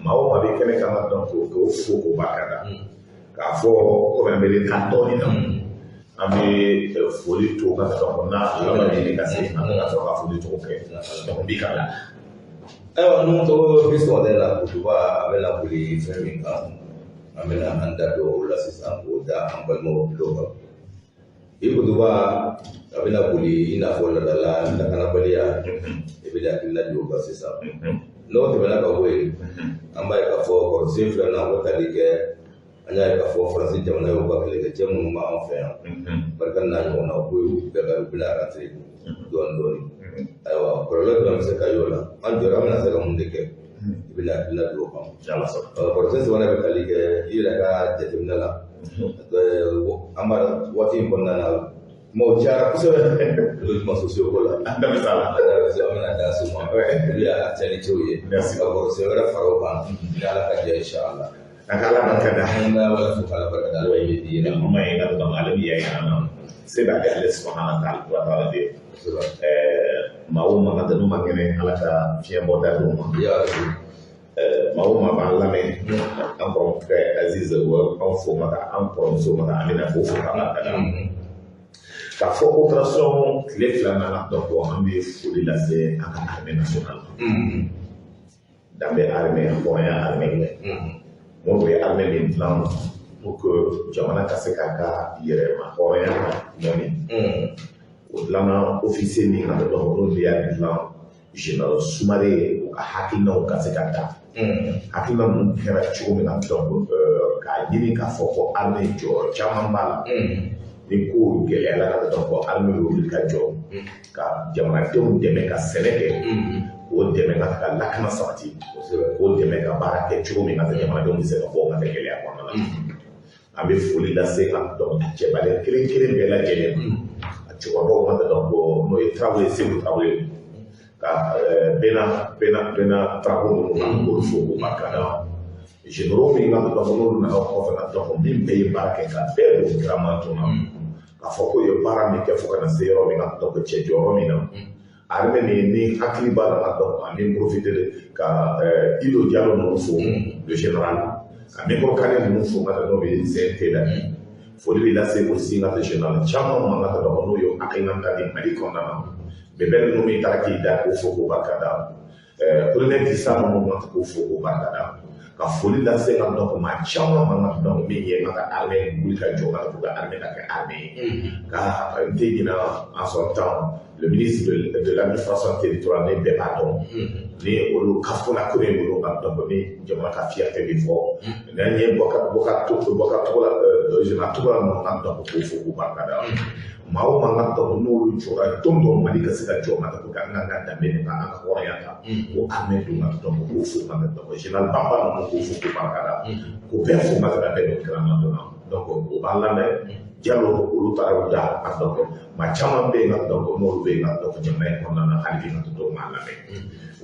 Maa o maa bɛ kɛnɛ kan ka donc k'o fo k'o barika da. K'a fɔ komi an bɛ taa dɔɔnin na, an bɛ foli to ka donc n'a laban bɛ ɲini ka se, an bɛ ka sɔrɔ ka foli tɔgɔ kɛ. Donc n b'i ka la. Ayiwa, ninnu tɔgɔ bi sɔgɔmada in na, kutuba a bɛna boli fɛn min kan, an bɛna an da don o la sisan k'o da an balimaw tulo kan. Bi kutuba a bɛna boli i n'a fɔ ladala lakanabaliya, i bɛna hakilina di o kan sisan. N'o tɛmɛna ka bɔ yen, an b'a ye k'a fɔ kɔrɔsen filanan o bɛ tali kɛ, an y'a ye k'a fɔ Faransi jamana y'u ka kɛlɛkɛcɛ minnu b'an fɛ yan, barika n'a ɲɔgɔnna, ko y'u bɛɛ ka u bɛna rentrer dɔɔnin dɔɔnin. Ayiwa, kɔlɔlɔ jumɛn bɛ se ka y'o la? An jɔra, an bɛna se ka mun de kɛ? I bɛna hakilina di o kan. Kɔrɔsen sabanan bɛ tali kɛ i yɛrɛ ka jateminɛ la. An b'a waati in kɔnɔna na, kumaw cayara kosɛbɛ logement sociaux ko la. An da bɛ s'a la. An da bɛ se, an bɛna da s'o ma. Olu y'a actualités ye. Ka kɔrɔsen wɛrɛ fara o kan ni Ala ka jɛ, inshallah. A ka Ala barika da. An bɛ Ala fo k'Ala barika da. Ala bɛ di yɛrɛ. Kuma ye ka donc ale bɛ y'a na se b'ale ale subahana wa taala de. Maa o maa ka n'u ma kɛnɛ, Ala ka fiɲɛ bɔ da d'u ma. Ya Rabbi. Maa o maa b'an lamɛn, an kɔrɔkɛ Aziz, an fo ma ka an kɔrɔmuso ma ka Amina fo fo k'a barika da. K'a fɔ opération tile filanan, donc an bɛ foli lase an ka armée nationale ma. Danbe armée, hɔrɔnya armée, minnu bɛ armée min dilan pour que jamana ka se k'a ka yɛrɛma hɔrɔnya mɔni. O dilanna officier min ka donc n'olu y'a dilan, général Sumare ye, u ka hakilinaw ka se ka ta. Hakilina ninnu kɛra cogo min na, donc k'a ɲini k'a fɔ ko armée jɔyɔrɔ caman b'a la. Ni ko gɛlɛyara ka donc armée bɛ wuli ka jɔ ka jamanadenw dɛmɛ ka sɛnɛ kɛ, k'o dɛmɛ ka lakana sabati, k'o dɛmɛ ka baara kɛ cogo min ka jamanadenw bɛ se ka bɔ ka kɛ gɛlɛya kɔnɔna la. An bɛ foli lase ka donc a cɛbalen kelen kelen bɛɛ lajɛlen ma, a cɛkɔrɔbaw ma, donc n'o ye Tarawele, Segu Tarawele, ka Bena Bena Bena Tarawele ninnu, ka olu fo k'u barika da. Généraux min ka donc n'olu nana kɔfɛ ka donc min bɛɛ ye baara kɛ ka bɛɛ don kira manton na, k'a fɔ k'o ye baara min kɛ fo ka na se yɔrɔ min ka donc cɛ jɔyɔrɔ min na armée ni ni hakili b'a la ka donc an bɛ profiter ka Ilo Jalo ninnu fo, le général, ka Mikoro Kane ninnu fo ka taa n'o bɛ CNT la. Foli bɛ lase aussi ka général caman ma ka donc n'o ye hakilina ta di Mali kɔnɔna na. Bɛɛ ninnu min taara k'i da, k'o fo k'o barika da. Colonel Dissa ninnu ma, k'o fo k'o barika da. Ka foli lase ka donc maa caman ma ka donc min ye ka armée wuli ka jɔ ka pour que armée ka kɛ armée ye. Ka n tɛ ɲinɛ en son temps le ministre de l'administration territoriale, ni bɛɛ b'a dɔn, ni olu kafola ko ne ninnu ka donc ni jamana ka fierté bɛ fɔ n'an ye Bɔkar Bɔkar Bɔkar Togola, général Togola ninnu ka donc k'o fo k'o barika da. Maa o maa ka donc n'olu jɔra don dɔ Mali ka se ka jɔ ka pour que an k'an ka danbe ni ka an ka hɔrɔnya ta, ko armée don ka donc k'o fo ka donc général Bamba ninnu, k'o fo k'o barika da, k'o bɛɛ fo ka ka bɛɛ don kirama dɔn. Donc o b'an lamɛn Jalo, olu taara u da ka donc maa caman bɛ yen ka donc n'olu bɛ yen ka donc jamana in kɔnɔna na hali bi ka to maa lamɛn.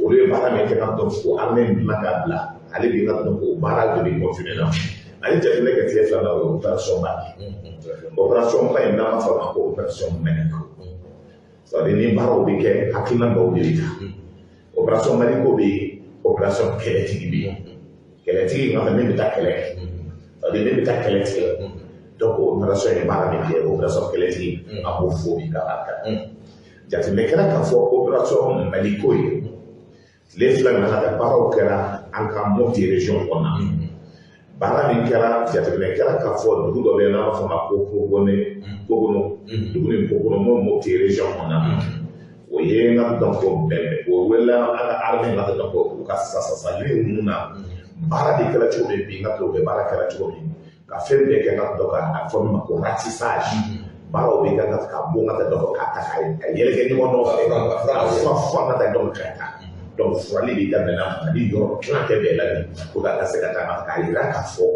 Olu ye baara min kɛ ka donc o armée in dilan k'a bila, ale bi ka donc o baara de bɛ continuer na. Ani jateminɛ kɛ tile filanan, o ye opération ba ye. Opération ba in, n'an b'a fɔ a ma ko opération Maliko, c'est à dire ni baaraw bɛ kɛ, hakilina dɔw de bɛ ta. Opération Maliko bɛ yen, opération kɛlɛtigi bɛ yen. Kɛlɛtigi nka min bɛ taa kɛlɛ kɛ, c'est à dire min bɛ taa kɛlɛ tigɛ. Donc opération ye baara min kɛ, opération kɛlɛtigi, a b'o fo bi ka barika. Jateminɛ kɛra k'a fɔ opération Maliko ye tile 2 in na ka baaraw kɛra an ka Mopti région kɔnɔna. Baara min kɛra, jateminɛ kɛra k'a fɔ dugu dɔ bɛ yen n'an b'a fɔ ma ko Pogone, Pogono, dugu ni Pogono mun Mopti région kɔnɔna na. O ye n ka donc bɛn o welela an ka armée ka donc u ka sasasali ninnu na. Baara de kɛra cogo min bi, n ka to bɛ baara kɛra cogo min ka fɛn bɛɛ kɛ ka donc a fɔ min ma ko ratissage, baaraw bɛ kɛ ka bɔ ka taa donc k'a ta ka yɛlɛkɛ ɲɔgɔn nɔfɛ ka furan furan ka taa donc ka taa donc furali bɛ daminɛ Mali yɔrɔ tilancɛ bɛɛ la bi pour que a ka se ka taa k'a yira k'a fɔ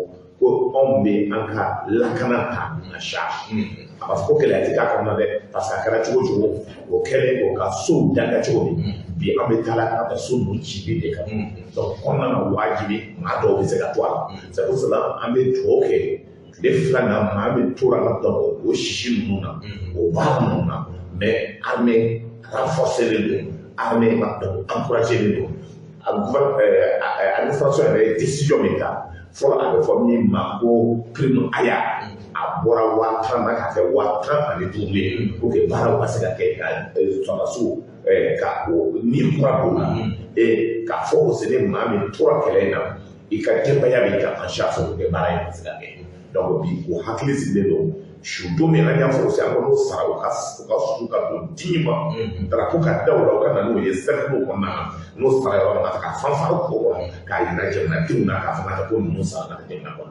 ko anw bɛ an ka lakana ta en charge. A b'a fɔ ko gɛlɛya tɛ k'a kɔnɔ dɛ, parce que a kɛra cogo cogo, o kɛlen kɔ ka sow da cogo min bi, an bɛ taa la ka taa so ninnu cili de kan. Donc kɔnɔna na, wajibi maa dɔw bɛ se ka to a la. C'est pour cela an bɛ dugawu kɛ tile 2 na, maa min tora ka donc o sisi ninnu na, o baara ninnu na. Mais armée renforcée don, armée ma donc encouragé don, a administration yɛrɛ ye décision min ta fɔlɔ, a bɛ fɔ min ma ko prime aya, a bɔra 10 000 na ka kɛ 15 000 ye pour que baaraw ka se ka kɛ, ka sɔrɔdasiw ka o ni kura don la, et k'a fɔ aussi ni maa min tora kɛlɛ in na, i ka denbaya b'i ka en charge pour que baara in ka se ka kɛ. Donc bi, o hakili sigilen don. Su don min an y'a fɔ aussi, an ko n'o sara, u ka su ka don dignement, drapeau ka da u la, u ka na n'o ye cercle kɔnɔna na. N'o sara yɔrɔ min na, ka fanfare k'o kɔnɔ k'a yira jamanadenw na k'a fɔ ka ko ninnu sara ka jamana kɔnɔ.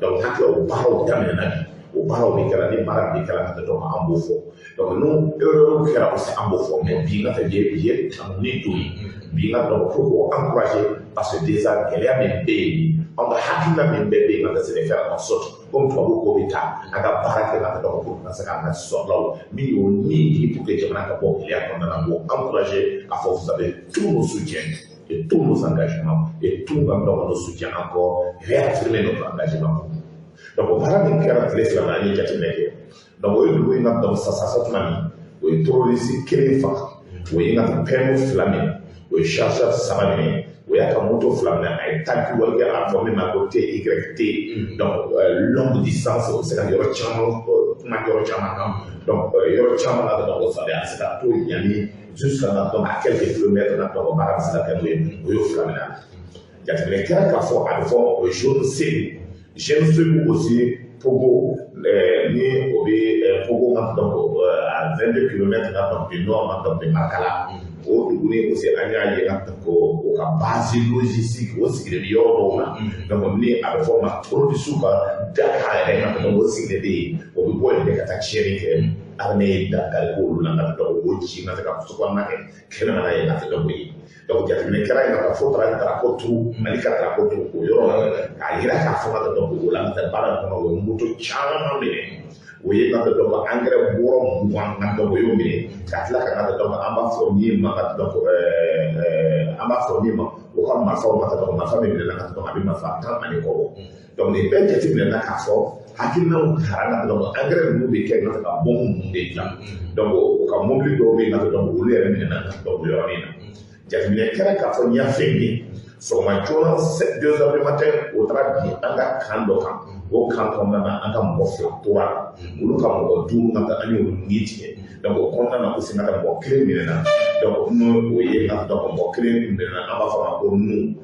Donc hakili, o baaraw daminɛna bi, o baaraw de kɛra. Ni baara min kɛra ka donc an b'o fɔ. Donc n'o erreur kɛra aussi, an b'o fɔ. Mais bi, n ka fɛ bi ye tanuni don ye bi, n ka donc pour k'o encourager, parce que déjà gɛlɛya min bɛ yen, an ka hakilina min bɛɛ bɛ yen, ka se de faire en sorte comme tubabu ko bɛ taa an ka baara kɛ ka donc pour ka se k'an ka sɔrɔlaw min y'o min di pour que jamana ka bɔ gɛlɛya kɔnɔna na, k'o encourager k'a fɔ vous avez tous nos soutiens et tous nos engagements et tout donc nos soutiens, encore réaffirmer notre engagement. Donc o baara min kɛra tile 2 na, an ye jateminɛ kɛ. Donc o ye dugu in ka donc sasa tuma min, o ye terroriste kelen faga, o ye n ka pɛrɛn fila minɛ, o ye chargeur saba minɛ, o y'a ka moto fila minɛ, a ye tanki wali kɛ, a fɔ min ma ko TYT, donc longue distance, o bɛ se ka yɔrɔ caman kuma yɔrɔ caman kan. Donc yɔrɔ caman na, donc o sari a bɛ se ka to yanni jusqu'à na, donc à quelques kilomètres na. Donc baara bɛ se ka kɛ n'o ye. O y'o fila minɛ. Jateminɛ kɛra k'a fɔ a bɛ fɔ o ye zone Segu, jeune Segu aussi, Pogo ni o bɛ Pogo ka donc à 22 kilomètres na, donc du nord na, donc de Markala, o dugu ni aussi an y'a ye ka donc o ka base logistique o sigilen bɛ yɔrɔ dɔw la. Donc ni a bɛ fɔ o ma terroriste ka dakan yɛrɛ ka donc o sigilen bɛ yen, o bɛ bɔ yen de ka taa tiɲɛni kɛ. Armée ye dankari k'olu la ka donc o ci ka se ka sokɔnɔna kɛ kɛnɛmana ye ka se ka bɔ yen. Donc jateminɛ kɛra yen ka fɔ taara drapeau turu, Mali ka drapeau turu o yɔrɔ la, k'a yira k'a fɔ ka donc o la ka baara in kɔnɔ, o ye moto caman minɛ, o ye ka donc engrais bɔrɔ 20 ka donc o y'o minɛ, ka tila ka ka donc an b'a fɔ min ma ka donc an b'a fɔ min ma o ka marifaw ka donc marifa min minɛna ka donc a bɛ marifa 10 ani kɔ bɔ. Donc nin bɛɛ jateminɛna k'a fɔ hakilinaw taara ka donc engrais ninnu bɛ kɛ ka bɔn ninnu de dilan. Donc o ka mobili dɔw bɛ yen ka donc olu yɛrɛ minɛna ka donc o yɔrɔnin na. Jateminɛ kɛra k'a fɔ ɲafɛ min sɔgɔma joona, 2 heures du matin, o taara bin an ka camp dɔ kan. O camp kɔnɔna na, an ka mɔgɔ fila tora la, olu ka mɔgɔ duuru ka taa, an y'olu ni tigɛ. Donc o kɔnɔna na aussi, ka mɔgɔ kelen minɛna. Donc n'o o ye ka donc mɔgɔ kelen minɛna, an b'a fɔ a ma ko nu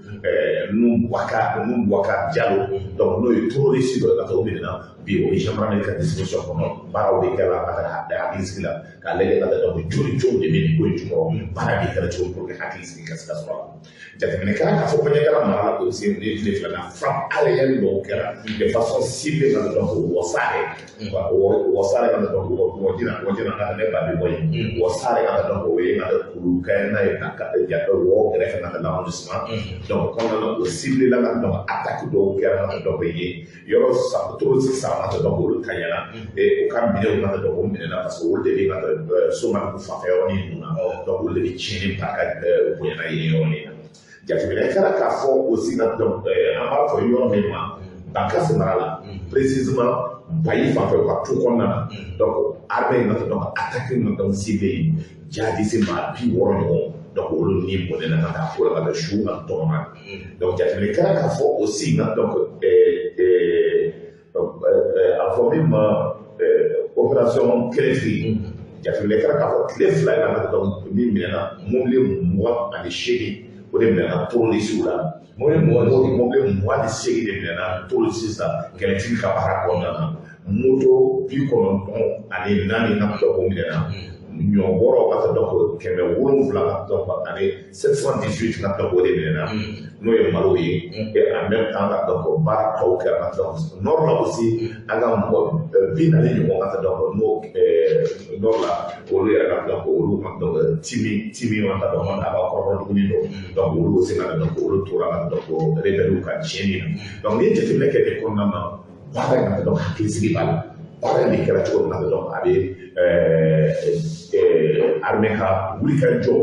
Boubacar, nu Boubacar Diallo. Donc n'o ye terroriste dɔ ye ka taa o minɛna bi, o ye gendarmerie ka disposition kɔnɔ. Baaraw de kɛra ka taa da hakili sigi la k'a lajɛ ka taa donc joli jɔnw de bɛ nin ko in jukɔrɔ, baara bɛ kɛra cogo pour que hakili sigi ka se ka sɔrɔ a la. Jateminɛ kɛra k'a fɔ kɔɲɔkɛla mara la aussi, ni tile 2 na, frappe aérienne dɔw kɛra de façon ciblée ka donc Wɔsare, Wɔsare ka donc Wɔjina, Wɔjina ka ne ba bɛ bɔ yen, Wɔsare ka donc o ye ka kulu kɛ n'a ye ka ja wɔ kɛrɛfɛ ka l'arrondissement. Donc kɔnɔna na, o ciblé la ka donc attaque dɔw kɛra ka donc ye yɔrɔ terroriste saba ka donc olu taɲana o ka minɛnw ka donc o minɛna, parce que olu de bɛ ka Somadugu fanfɛ yɔrɔnin ninnu na. Donc olu de bɛ tiɲɛni barika bonyana yen yɔrɔnin na. Jateminɛ kɛra k'a fɔ aussi ka donc an b'a fɔ yɔrɔ min ma Bankasi mara la, précisément Bayi fanfɛ, u ka tu kɔnɔna na. Donc armée in ka donc attaque in ka donc ciblé yen, jihadiste maa 60 ɲɔgɔn, donc olu ni bɔnɛna ka taa ko la ka taa su ka tɔgɔma. Donc jateminɛ kɛra k'a fɔ aussi ka donc a fɔ min ma opération Kɛlɛtigi, jateminɛ kɛra k'a fɔ tile 2 in na, donc min minɛna, mobili 28, o de minɛna terroriste la. Mobili 28 de minɛna terroriste la kɛlɛtigi ka baara kɔnɔna na. Moto 94 ka donc o minɛna, ɲɔbɔrɔ ka taa donc 700 ka donc ani 718 ka donc o de minɛna, n'o ye malo ye. Et en même temps ka donc baara tɔw kɛra ka donc nord la aussi, an ka mɔgɔ 40 ɲɔgɔn ka taa donc n'o nord la, olu yɛrɛ ka donc olu ka donc timi timi ka donc a b'a kɔrɔbɔ tuguni don. Donc olu aussi ka donc olu tora ka donc rebelle ka tiɲɛni na. Donc n'i ye jateminɛ kɛ nin kɔnɔna na, baara in ka donc hakilisigi b'a la. Baara in de kɛra cogo min na dɔrɔn a bɛ armée ka wulikajɔ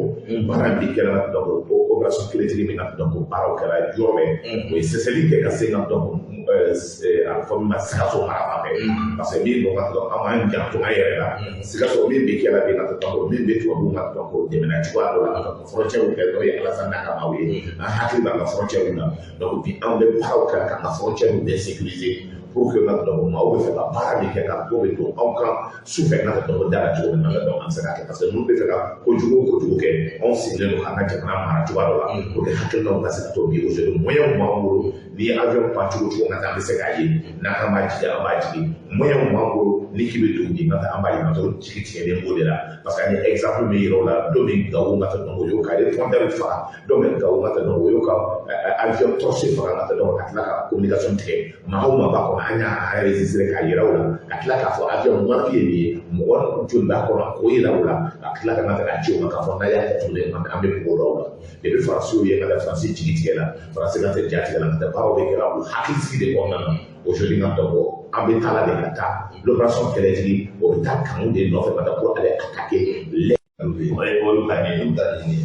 baara de kɛra donc opération Kɛlɛtigi min na donc baaraw kɛra yɔrɔ bɛɛ o ye sɛsɛli kɛ ka se ka donc a bɛ fɔ min ma Sikaso mara fan fɛ parce que min don ka dɔn an b'an janto an yɛrɛ la Sikaso min bɛ kɛra bi ka dɔn min bɛ tubabuw ka dɔn ko dɛmɛ cogoya dɔ la ka frontière kɛ n'o ye Alassane n'a ka maaw ye an hakili b'an ka frontière la donc bi anw bɛ baaraw kɛ k'an ka frontière bɛɛ sécuriser pour que ka dɔn maaw bɛ fɛ ka baara min kɛ ka ko bɛ don anw kan sufɛ n'a ka dɔn da la cogo min na ka dɔn an bɛ se k'a kɛ parce que ninnu bɛ fɛ ka kojugu o kojugu kɛ anw sigilen don k'an ka jamana mara cogoya dɔ la pour que hakilinaw ka se ka to bi aujourd'hui moyens b'an bolo ni ye avion pan cogo cogo ka taa an bɛ se k'a ye n'a k'an b'a jigin an b'a jigin moyens b'an bolo ni k'i bɛ don bi ka taa an b'a ye ka to jigi tigɛlen b'o de la parce que an ye exemple min yira o la don min Gawo ka taa dɔn o y'o ka répondeur faga don min Gawo ka taa dɔn o y'o ka avion torche faga ka taa dɔn ka tila ka communication tigɛ maa o maa b'a kɔnɔ an y'a enregistré k'a yira u la ka tila k'a fɔ avion marque ye nin ye mɔgɔ joli b'a kɔnɔ k'o yira u la ka tila ka na k'a ci u ma k'a fɔ n'a y'a kɛ tuguni an bɛ bugu dɔw la depuis Faransiw ye ka taa Faransi jigi tigɛ la Faransi ka tɛ ja tigɛ la ka taa baaraw bɛ kɛra u hakili sigi de kɔnɔna na aujourd'hui ka dɔn an bɛ taa la de ka taa l'opération Kɛlɛtigi o bɛ taa kanu de nɔfɛ ka taa pour aller attaquer les olu ta ɲini olu ta ɲini.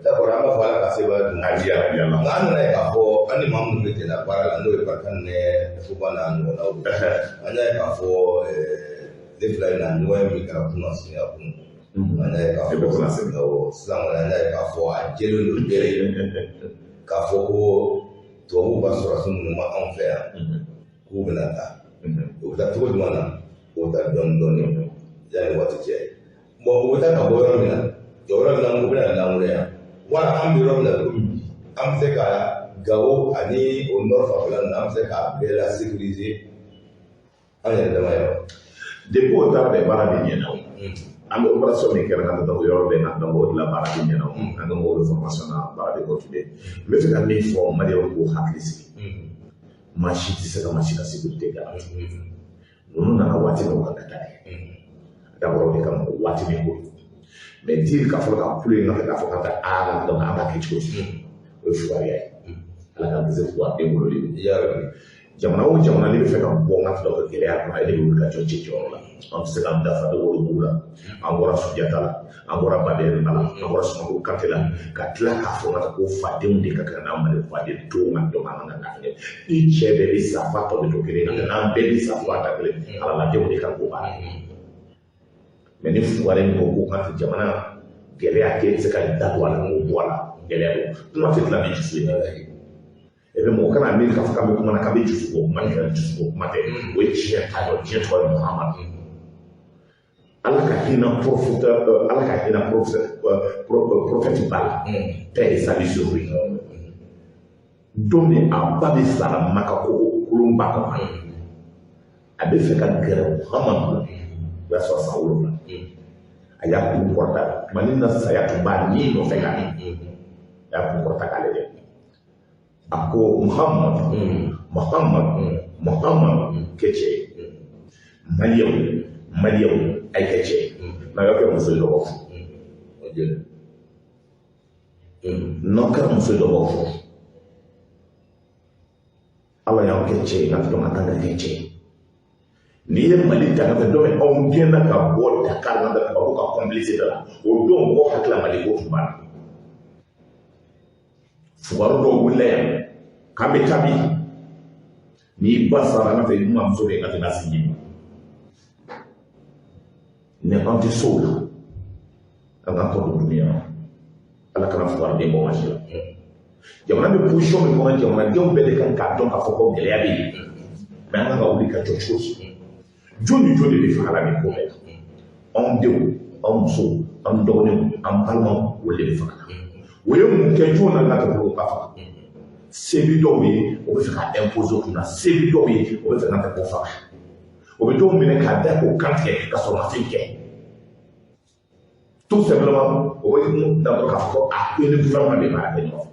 D'accord, an b'a fɔ Ala ka sebaaya d'u ma. Amin ya Rabbi. Nka an nana ye k'a fɔ an ni maa minnu bɛ jɛla baara la n'o ye Barkhane Fofana n'a ɲɔgɔnnaw ye. An y'a ye k'a fɔ tile fila in na ɲɔgɔn ye min kɛra kunun sini a kunun. An y'a ye k'a fɔ sisan kɔni an y'a ye k'a fɔ a jɛlen don bɛɛ ye k'a fɔ ko tubabuw ka sɔrɔdasi minnu ma anw fɛ yan k'u bɛna taa. U bɛ taa cogo jumɛn na? U bɛ taa dɔɔnin dɔɔnin yanni waati cɛ. Bon, u bɛ taa ka bɔ yɔrɔ min na, yɔrɔ min na u bɛna lankolon yan. Wala an bɛ yɔrɔ min na komi bi, an bɛ se ka Gawo ani o nord fanfɛla ninnu, an bɛ se k'a bɛɛ la sécuriser an yɛrɛ dama ye wa? Depuis o taara de baara bɛ ɲɛna o. An bɛ opération min kɛra ka taa o yɔrɔ bɛɛ na donc o de la baara bɛ ɲɛna o. An ka mɔgɔw bɛ formation na baara bɛ continuer. N bɛ fɛ ka min fɔ maliyɛnw k'u hakili sigi. Maa si tɛ se ka maa si ka sécurité garantir. Ninnu nana waati min u kan ka taa kɛ. D'abord o de kama waati min ko mais dire k'a fɔ ka kule nɔfɛ k'a fɔ ka taa aa donc an b'a kɛ cogo di o ye fugariya ye Ala k'an kisi fugariden bolo de jamana o jamana n'i bɛ fɛ ka bɔ n ka fɛ ka gɛlɛya kɔnɔ e de bɛ wuli ka jɔ cɛ jɔyɔrɔ la an tɛ se k'an dafa dogo la an bɔra Sunjata la an bɔra Badɛnba la an bɔra Sumaworo Kante la ka tila k'a fɔ ka ko fadenw de ka kan n'an Mali faden to ka dɔn an kan ka fɛngɛ ni cɛ bɛɛ bɛ sa fa tɔ bɛ to kelen na n'an bɛɛ bɛ sa fo a da kelen Ala ladenw de kan k'o baara kɛ mais ni fugari min ko ko ka jamana gɛlɛya k'e tɛ se ka da don a la k'o bɔ a la gɛlɛya don kuma tɛ tila ni dusu ye et puis mɔgɔ kana miiri k'a fɔ k'an bɛ kuma na k'an bɛ dusu bɔ kuma kɛra dusu bɔ kuma tɛ o ye tiɲɛ ta dɔn tiɲɛ tɔgɔ ye Muhamadu Ala ka hinɛ prophète Ala ka hinɛ prophète ba la paix et salut sur lui don min a ba bɛ sara Maka ko kolonba kɔnɔ a bɛ fɛ ka gɛrɛ Muhamadu la o y'a sɔrɔ san 7 a y'a kun kɔrɔta tuma ni na saya tun b'a ni nɔfɛ ka a y'a kun kɔrɔta k'a lajɛ a ko Muhamadu Muhamadu Muhamadu kɛ cɛ ye maliyɛnw maliyɛnw a ye kɛ cɛ ye n'a y'aw kɛ muso ye dɔ b'aw furu n'aw kɛra muso ye dɔ b'aw furu Ala y'aw kɛ cɛ ye ka dɔn ka kan ka kɛ cɛ ye n'i ye Mali ta ka fɛ don min anw gɛnna ka bɔ Dakar ka tubabu ka complicité la o don mɔgɔw hakili la Mali ko tun b'a la fugari dɔw wulila yan k'an bɛ taa bi n'i ba sara an ka fɛ i mamuso bɛ ka tɛmɛ a sinji ni an tɛ so la an k'an kɔ don dunuya Ala kana fugariden bɔ maa si la jamana bɛ position min kɔnɔ jamanadenw bɛɛ de kan k'a dɔn k'a fɔ ko gɛlɛya bɛ yen mais an kan ka wuli ka jɔ cogo di jɔn ni jɔn de bɛ faga la nin ko bɛɛ la anw denw anw musow an dɔgɔninw an balimaw olu de bɛ faga la o ye mun kɛ jɔn na ka tɛmɛ o ka faga se bɛ dɔw ye o bɛ fɛ ka imposer o kunna se bɛ dɔw ye o bɛ fɛ ka tɛ k'o faga o bɛ dɔw minɛ k'a da k'o kan tigɛ ka sɔrɔ ma fɛn kɛ tout simplement o bɛ mun dabɔ k'a fɔ a ko ni gouvernement de baara kɛ ɲɔgɔn fɛ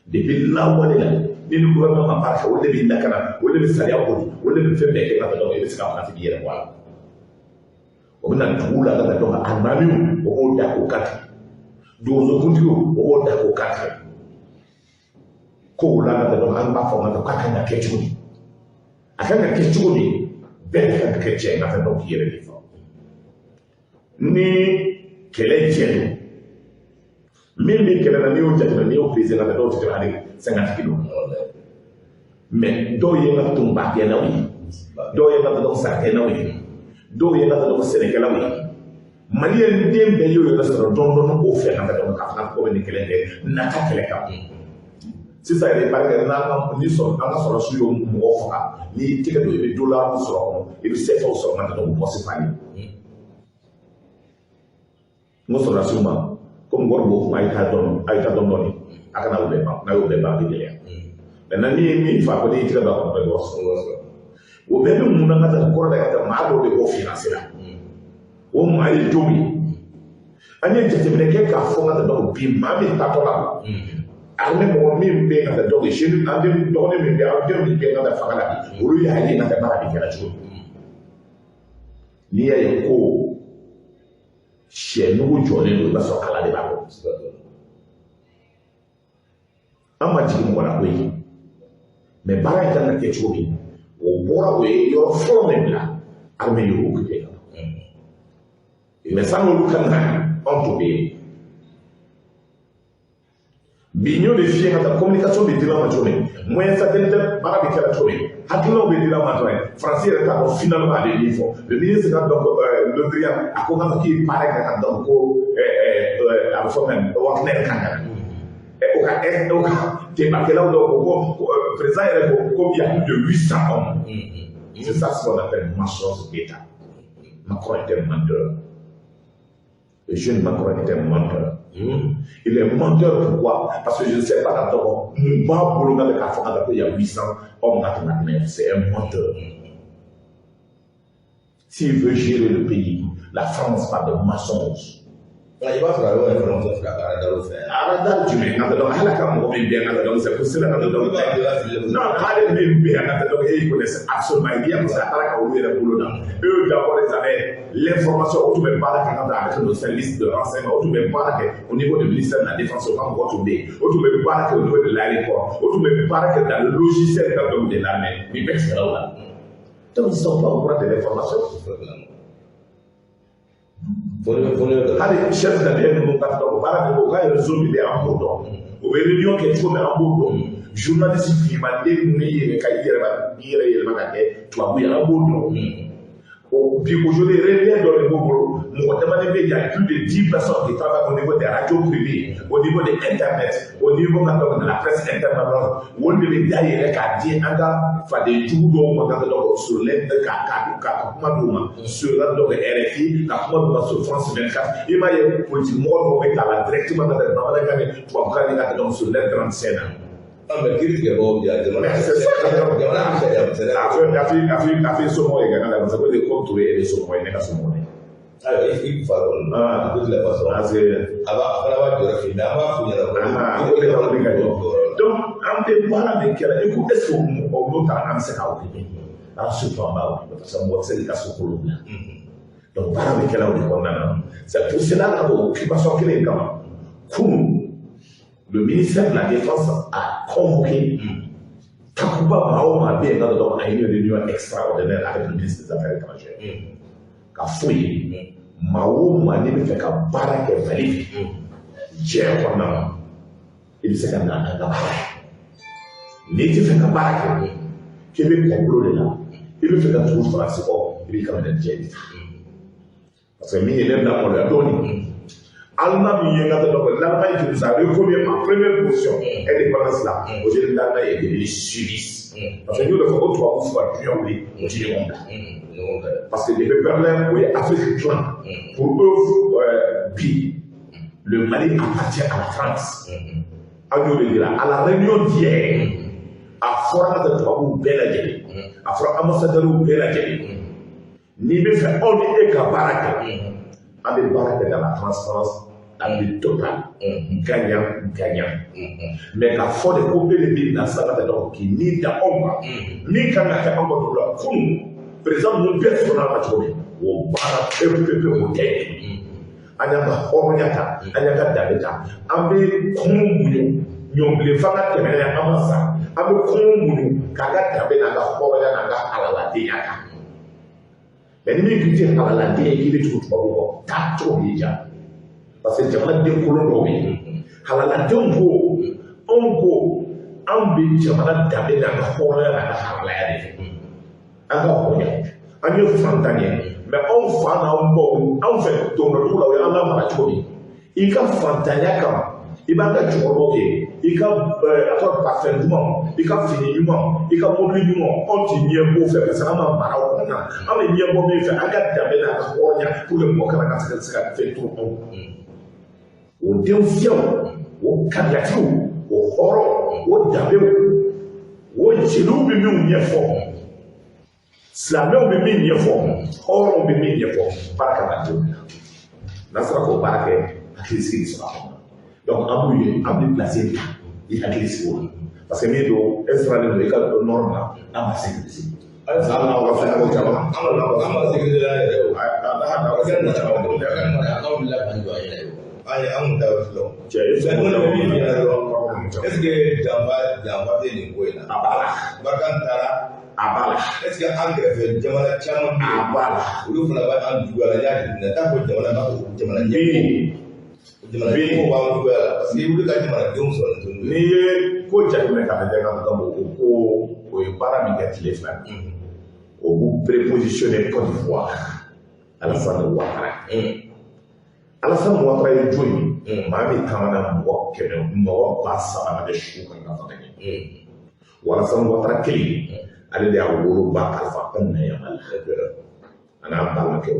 depuis lawale la ni ni gouvernement ma baara kɛ o de b'i lakana o de bɛ sariya boli o de bɛ fɛn bɛɛ kɛ ka dɔn i bɛ se ka farafin k'i yɛrɛ bɔ a la o bɛ na dugu la ka dɔn alimamiw o b'o da k'o kan tigɛ donsokuntigiw o b'o da k'o kan tigɛ kow la ka dɔn an b'a fɔ ka k'a kan ka kɛ cogo di a kan ka kɛ cogo di Bɛɛ ka kɛ cɛ ye ka fɛn dɔw k'i yɛrɛ de fɔ. Ni kɛlɛ cɛ don, min bɛ kɛlɛ la, n'i y'o jateminɛ, n'i y'o pesé ka taa, dɔw tɛ tɛmɛ hali 50 kilos. Mais dɔw ye n ka tunbakɛlaw ye, dɔw ye n ka dɔw sarakɛlaw ye, dɔw ye n ka dɔw sɛnɛkɛlaw ye. Maliyɛn den bɛɛ y'o yɛrɛ sɔrɔ dɔɔni dɔɔni o fɛ ka taa k'a fɔ ko bɛ nin kɛlɛ kɛ nata kɛlɛ kan. Sisan yɛrɛ b'a kɛ n'an ka ni sɔrɔ an ka sɔrɔsiw y'o mɔgɔ faga, n'i y'i tɛgɛ don i bɛ dolariw sɔrɔ a kɔnɔ, i bɛ sɛfɛw sɔrɔ ka taa o pɔsi falen. N ko sɔrɔdasiw ma komi wari b'o kun, a ye taa dɔɔni, a ye taa dɔɔni dɔɔni, a kana o bɛɛ ban, n'a y'o bɛɛ ban a bɛ gɛlɛya. Maintenant n'i ye min fa ko n'i y'i tɛgɛ don a kɔnɔ, bɛɛ bɛ wari sɔrɔ. O bɛɛ bɛ mun na ka taa kɔrɔ la ka taa maa dɔw de b'o financer la. O maa ye jɔn ye? An ye jateminɛ kɛ k'a fɔ ka taa dɔn bi maa min taatɔ la armée mɔgɔ min bɛ yen ka taa dɔn sini an den dɔgɔnin min bɛ yen, an den min bɛ yen ka taa fanga la bi, olu y'a ye ka taa baara bɛ kɛra cogo min. N'i y'a ye ko sɛ nugu jɔlen don, i b'a sɔrɔ kala de b'a kɔ. An ma jigin mɔgɔ la koyi, mais baara in kan ka kɛ cogo min, o bɔra o ye yɔrɔ fɔlɔ min bila, armée y'o occupé ka ban. Mais sani olu ka na, anw tun bɛ yen. Bi n y'o de f'i ye ka taa communication bɛ dila ma cogo min, moyen satellitaire baara bɛ kɛra cogo min, hakilinaw bɛ dila ma cogo min, Faransi yɛrɛ t'a dɔn finalement a bɛ min fɔ. Le ministre ka donc Le Drian a ko k'a k'i baara kɛ ka donc ko a bɛ fɔ min Wagner kan ka na. O ka o ka débatkɛlaw dɔw ko ko président yɛrɛ ko ko il y a plus de 800 hommes. C'est ça ce qu'on appelle mensonge d'État. Macron était menteur. Le jeune Macron était menteur. Il est menteur pourquoi? Parce que je ne sais pas quand on b'a bolo k'a fɔ qu'il y a 800 hommes mais c'est un menteur. S'il veut gérer le pays, la France par des mensonges. I b'a sɔrɔ a y'o information sɔrɔ a ka radar fɛ. Radar jumɛn ka dɔn hali ka mɔgɔ min bɛ yan ka dɔn c'est pour cela ka dɔn. Non, hali min bɛ yan ka dɔn e ils connaissent absolument rien parce que a taara ka olu yɛrɛ bolo da. Eux d'abord ils avaient l'information, o tun bɛ baara kɛ ka avec nos services de renseignement, o tun bɛ baara kɛ au niveau du ministère de la défense, o ka mɔgɔ tun bɛ yen, o tun bɛ baara kɛ au niveau de l'aéroport, o tun bɛ baara kɛ dans le logiciel ka dɔn de l'armée, nin bɛɛ tigɛra o la. Donc ils sont pas au courant de l'information. Hali chef d'année ninnu ka dɔn baara min kɛ, u ka réseau min bɛ an b'o dɔn, u bɛ réunion kɛ cogo min an b'o dɔn, journaliste finmanden ninnu yɛrɛ ka i yɛrɛ yɛlɛma ka kɛ tubabu ye an b'o dɔn. Bi aujourd'hui réunion dɔ de b'o bolo, mɔgɔ damadɔ bɛ yen, il y a plus de 10 personnes qui travaillent au niveau des radios privées, au niveau de internet, au niveau de la presse internationale, olu de bɛ dayɛlɛ k'a di an ka faden jugu dɔw ma ka dɔn sur les ka kuma d'u ma sur la donc RFI, ka kuma d'u ma sur France 24. I m'a ye politique mɔgɔ dɔw bɛ ta la directement ka taa bamanankan ni tubabukan ni ka dɔn sur les grandes scènes. Ah, mais kiiri tigɛbagaw bi yan jamana jamana bɛ sariya sariya. A fi somɔgɔ ye ka na parce que de ko Touré ye somɔgɔ ye, ne ka somɔgɔ ye. Ayiwa i fa kɔni. Ah, de toute façon. Parce que a b'a a fana b'a jɔyɔrɔ f'i mais an b'a f'u ɲɛna. O de ka wuli ka jɔ. Donc an bɛ baara min kɛra i ko est ce que mɔgɔ n'o taara an bɛ se k'a occuper? An surtout an b'a occuper parce que mɔgɔ tɛ se k'i ka so kolon bila. Donc baara bɛ kɛla o de kɔnɔna na. C'est pour cela que occupation kelen in kama kunun le ministère de la Défense a convoqué Takuba maa o maa bɛ yen ka dɔn a ye une réunion extraordinaire avec le ministre des Affaires étrangères. Ka f'u ye maa o maa n'i bɛ fɛ ka baara kɛ Mali fɛ diɲɛ kɔnɔna na, i bɛ se ka na an ka baara kɛ. N'i tɛ fɛ ka baara kɛ k'i bɛ complot de la, i bɛ fɛ ka tugu Faransi kɔ, i b'i ka minɛn jɛ de ta. Parce que min ye ne bila maloya dɔɔnin. Allemagne min ye n ka dɔn l'Allemagne qui nous a reconnu en première position indépendance là, aujourd'hui l'Allemagne est devenue suisse. Parce que nous le fɔ ko tubabu fo ka diɲɛ wuli u ti ɲɔgɔn bila. Parce que depuis Berlin o ye Afrique dilan, pour eux bi le Mali appartient à la France. An y'o de yira à la réunion d'hier, a fɔra ka taa tubabuw bɛɛ lajɛlen, a fɔra ambassadeurs bɛɛ lajɛlen, n'i bɛ fɛ aw ni e ka baara kɛ, an bɛ baara kɛ dans la transparence la plus totale, gagnant gagnant. Mais k'a fɔ de ko bɛɛ de bɛ na sisan ka taa dɔn k'i ni da anw kan, min kan ka kɛ anw ka dugu la kunun président ninnu bɛɛ sɔnna a ma cogo min, o baara pewu pewu pewu o tɛ. An y'an ka hɔrɔnya ta, an y'an ka danbe ta, an bɛ kɔngɔ muɲu ɲɔnbilen f'an ka tɛmɛ n'a ye, an ma sa, an bɛ kɔngɔ muɲu k'an ka danbe n'an ka hɔrɔnya n'an ka halaladenya ta. Mais ni min k'i tɛ halaladen ye k'i bɛ tugu tubabu kɔ, taa cogo b'i ja. Parce que jamanaden kolon dɔw bɛ yen. Halaladenw ko, anw ko, anw bɛ jamana danbe n'an ka hɔrɔnya n'an ka halalaya de fɛ. An ka bonya. An ye fantan ye, mais anw fa n'anw baw, anw fɛ dɔnkilida la, o y'an lamara cogo min. I ka fantanya kama, i b'an ka cɛkɔrɔbaw ye, i ka a tɔgɔ parfum duman, i ka fini ɲuman, i ka mobili ɲuman, anw ti ɲɛ b'o fɛ parce que an ma mara o kɔnɔna na. An bɛ ɲɛ bɔ min fɛ, an ka danbe n'an ka hɔrɔnya pour que mɔgɔ kana ka se ka fɛn to anw. O den fiyɛw, o kabiyatiw, o hɔrɔn, o danbew, o jeliw bɛ minnu ɲɛfɔ, silamɛw bɛ min ɲɛfɔ, hɔrɔnw bɛ min ɲɛfɔ, baara kan ka denw na. N'an sera k'o baara kɛ, hakilisigi bɛ sɔrɔ a kɔnɔ. Donc an b'u ye, an bɛ place ta i hakili sigi o la. Parce que min don, e sirannen don i ka norme na, an b'a sécuriser. Hali n'aw ka fɛn caman. An b'a sécuriser an yɛrɛ o. Hali n'aw ka fɛn caman. An wulila k'an jɔ an yɛrɛ ye o. An ye an kun t'a dɔn. Cɛ e fɛn kɔni bɛ min f'i ɲɛna dɔrɔn, est ce que janfa tɛ nin ko in na? A b'a la. Barkhane taara. A b'a la. Est ce que an kɛrɛfɛ jamana caman bɛ yen? A b'a la. Olu fana b'an juguya la, n y'a jateminɛ, t'a fɔ jamana b'a fɔ jamana ɲɛmɔgɔ. Jamana ɲɛmɔgɔw b'an juguya la parce que i wuli ka jamanadenw sɔrɔ nin tun. N'i ye ko jateminɛ k'a lajɛ ka taa o ko o ye baara min kɛ tile 2, o b'u prépositionner Côte d'Ivoire, Alassane Ouattara. Alassane Ouattara ye jɔn ye? Maa min taamana mɔgɔ 100, mɔgɔ 3000 ka kɛ su kan ka fanga kɛ. O Alassane Ouattara kelen, ale de y'a woloba kalifa anw na yan Mali la, a n'a balimakɛw.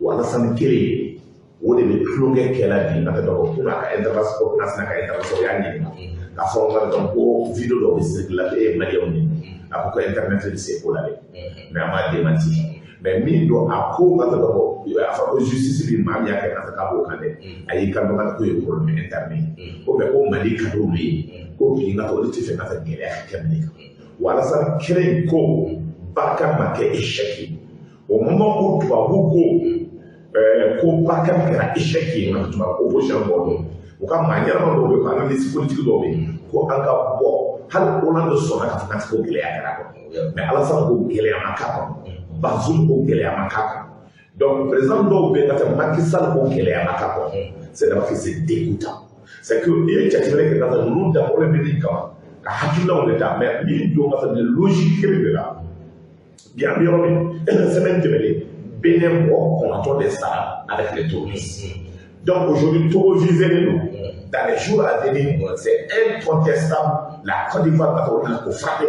O Alassane kelen, o de bɛ tulonkɛ kɛla bi ka taa ko a ka intervention, ko a sina ka intervention, o y'a ɲininka k'a fɔ n ka dɔn ko vidéo dɔw bɛ circuler la, e ye maliyɛnw ye, a ko ko internet bɛ se ko la dɛ, mais a m'a démenti. Mais min don a ko ka taa ko a fɔ ko justice bɛ maa min y'a kɛ ka taa k'a b'o kan dɛ, a y'i kan dɔn k'o ye problème interne ye, ko mais ko Mali ka d'olu ye, ko bi n ka taa olu tɛ fɛ ka taa gɛlɛya ka kɛ min kan. O Alassane kelen ko Barkhane ma kɛ échec ye. Au moment où tubabu ko ko Barkhane kɛra échec ye, nka tubabu opposition bɔ don, u ka maa ɲɛnama dɔw bɛ yen, ko analyse politique dɔw bɛ yen, ko an ka bɔ, hali Hollande sɔnna k'a fɔ k'an tɛ ko gɛlɛya kɛra kɔnɔ, mais Alassane ko gɛlɛya ma k'a kɔnɔ, Bazoum ko gɛlɛya ma k'a kɔnɔ. Donc président dɔw bɛ yen ka taa Macky Sall ko gɛlɛya ma k'a kɔnɔ, c'est d'abord que c'est dégoûtant. C'est que i ye jateminɛ kɛ ka taa ninnu dabɔlen bɛ min kama ka hakilinaw de ta, mais min don ka taa nin logique kelen de la. Bi an bɛ yɔrɔ min, semaine tɛmɛnen, Bénin mɔgɔ 9 de sara avec les touristes. Donc aujourd'hui, Togo visé nous. Dans les jours à venir, c'est incontestable. La Côte d'Ivoire va frapper.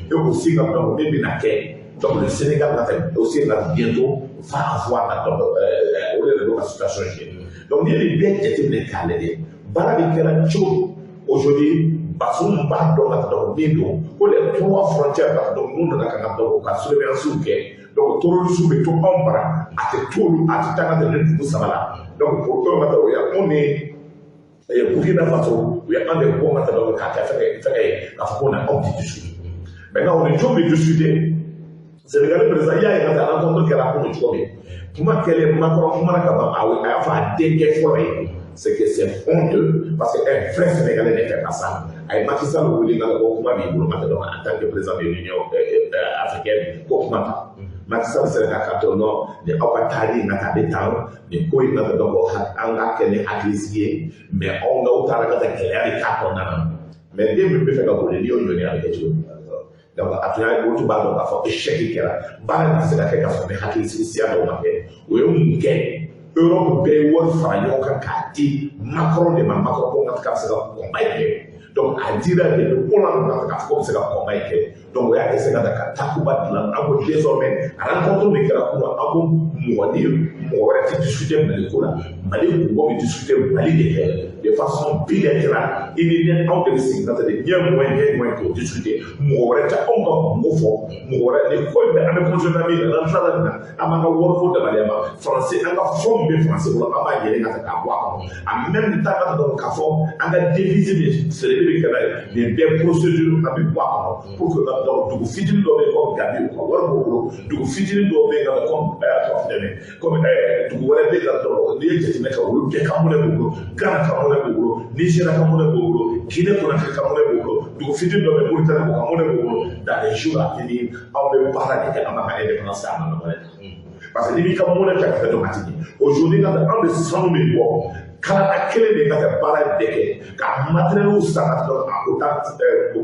Et aussi, comme dans le donc le Sénégal va faire aussi bientôt va avoir la situation. Donc il y a des biens qui étaient décalés. Aujourd'hui, Bazoum b'a dɔn ka taa min don ko les 3 frontières donc mun nana ka na donc ka surveillance kɛ, donc terrorisme bɛ to anw bara, a tɛ to olu, a tɛ taa ka tɛmɛ dugu 3 la. Donc pour eux ka taa o ye anw ni Burkina Faso u ye an de bɔ ka taa donc k'a kɛ fɛngɛ ye k'a fɔ ko na anw tɛ discuter. Maintenant o ni jɔn bɛ discuter? Sénégal président i y'a ye ka taa rencontre kɛra kunun cogo min, kuma kɛlen Macron kumana ka ban, a y'a fɔ a denkɛ fɔlɔ ye. C'est que c'est honteux parce qu'un vrai Sénégalais ne fait pas ça. A ye Macky Sall wele ka ko kuma b'i bolo ka taa donc en tant que président de l'Union africaine ko kuma ta. Macky Sall sera ka k'a non ni aw ka taali in ka taa a bɛ tan nin ko in ka taa donc an ka kɛ ni hakilisigi ye, mais anw n'aw taara ka taa gɛlɛya de k'a kɔnɔna na. Mais den min bɛ fɛ ka boli n'i y'o ɲɔni a bɛ kɛ cogo di? Donc a tun y'a o tun b'a dɔn k'a fɔ échec kɛra, baara in tɛ se ka kɛ k'a sɔrɔ ni hakilisigi siya dɔw ma kɛ. O ye mun kɛ? Europe bɛɛ ye wari fara ɲɔgɔn kan k'a di Macron de ma, Macron ko k'a bɛ se ka combat in kɛ. Donc a dira de Hollande k'a fɔ ko bɛ se ka combat in kɛ. Donc o y'a essayer ka taa ka takuba dilan. An ko désormais rencontre min kɛra kunun, an ko mɔgɔ ni mɔgɔ wɛrɛ tɛ discuter Mali ko la, Mali mɔgɔ bɛ discuter Mali de fɛ de façon bilatérale. I ni ne anw de bɛ sigi ka taa de ɲɛ mɔgɔ k'o discuter, mɔgɔ wɛrɛ tɛ anw ka kungo fɔ, mɔgɔ wɛrɛ ni ko in bɛ an bɛ continuer min na, n'an tilala nin na an b'an ka wariko dabaliya ma Faransi, an ka fɛnw bɛ Faransi bolo, an b'a yɛlɛ ka taa k'a bɔ a kɔnɔ. En même temps ka taa k'a fɔ an ka devise min feereli bɛ kɛ n'a ye nin bɛɛ procédure an bɛ bɔ a kɔnɔ pour que dugu fitinin dɔ bɛ yen comme Gabi u ka wari b'u bolo, dugu fitinin dɔw bɛ yen comme dugu wɛrɛ bɛ yen ka dɔrɔn n'i ye jateminɛ kɛ olu bɛɛ ka monnaie b'u bolo, Ghana ka monnaie b'u bolo, Nigéria ka monnaie b'u bolo, Guinée Conakry ka monnaie b'u bolo, dugu fitinin dɔ bɛ Mauritanie u ka monnaie b'u bolo. Dans les jours à venir anw bɛ baara de kɛ an b'a ka indépendance an ka monnaie ta. Parce que n'i b'i ka monnaie ta ka kɛ dɔn a ti ɲɛ. Aujourd'hui, ka an bɛ sanu min bɔ, kalata kelen de ka kɛ baara bɛɛ kɛ, ka matériel san ka dɔn a o t'an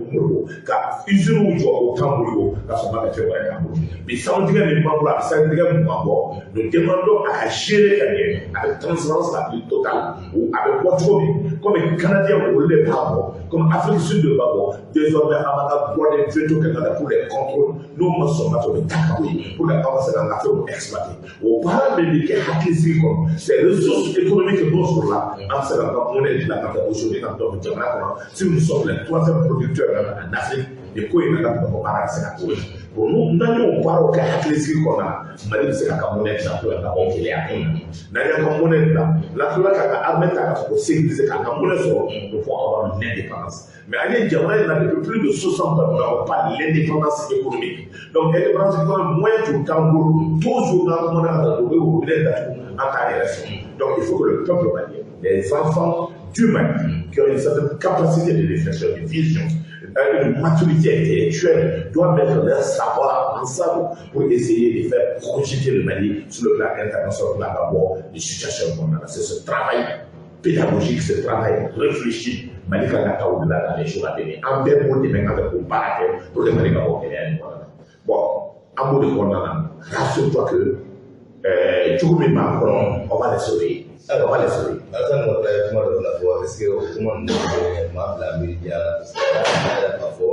bolo, ka usines jɔ o t'an bolo, ka sɔrɔ ka fɛn wɛrɛ k'an bolo. Bi sanu tigɛ min b'an bolo, a bɛ sanu tigɛ 20 bɔ. Nous demandons à ka gérer ka ɲɛ avec transparence la plus totale. A bɛ bɔ cogo min, comme Canadien olu de b'a bɔ, comme Afrique du Sud de b'a bɔ, désormais an b'an ka droit de veto kɛ ka pour les contrôles. N'o ma sɔn ka to, o bɛ taa ka bɔ yen pour que an ka se k'an ka fɛnw exploiter. O baara min bɛ kɛ hakilisigi kɔnɔ, ces ressources économiques n'o sɔrɔla, an bɛ se k'an ka monnaie dilan ka kɛ aujourd'hui ka dɔn jamana kɔnɔ. Si nous sommes les troisième producteurs en Afrique, nin ko in na ka baara bɛ se ka k'o ye. Bon, nous, n'an y'o baaraw kɛ hakilisigi kɔnɔna na, Mali bɛ se k'a ka monnaie dilan pour ka bɔ gɛlɛya kɔnɔ. N'an y'an ka monnaie dilan, n'an tilala k'an ka armée ta ka fɔ ko sécuriser k'an ka monnaie sɔrɔ, nous pouvons avoir l'indépendance. Mais an ye jamana in na depuis plus de 60 ans, nous n'avons pas l'indépendance économique. Donc indépendance économique, moyen tun t'an bolo. Toujours n'an kumana ka taa, u bɛ robinet datugu, an t'a yɛrɛ sɔrɔ. Donc il faut que le peuple malien, les enfants du Mali qui ont une certaine capacité de réflexion, de vision, une maturité intellectuelle, doivent mettre leur savoir ensemble pour essayer de faire projeter le Mali sur le plan international pour avoir des situations comme ça. C'est ce travail pédagogique, ce travail réfléchi, Mali kan ka taa o de la dans les jours à venir. An bɛɛ b'o dɛmɛ ka kɛ k'o baara kɛ pour que Mali ka bɔ gɛlɛya nin kɔnɔna na. Bon, an b'o de kɔnɔna na, rassure-toi que cogo min b'an kɔnɔ, on va les sauver. On va les sauver. Alassane Ouattara ye kuma dɔ fana fɔ, est ce que o kuma ninnu bɛ maa bila miiri jan na? Parce que a y'a yira k'a fɔ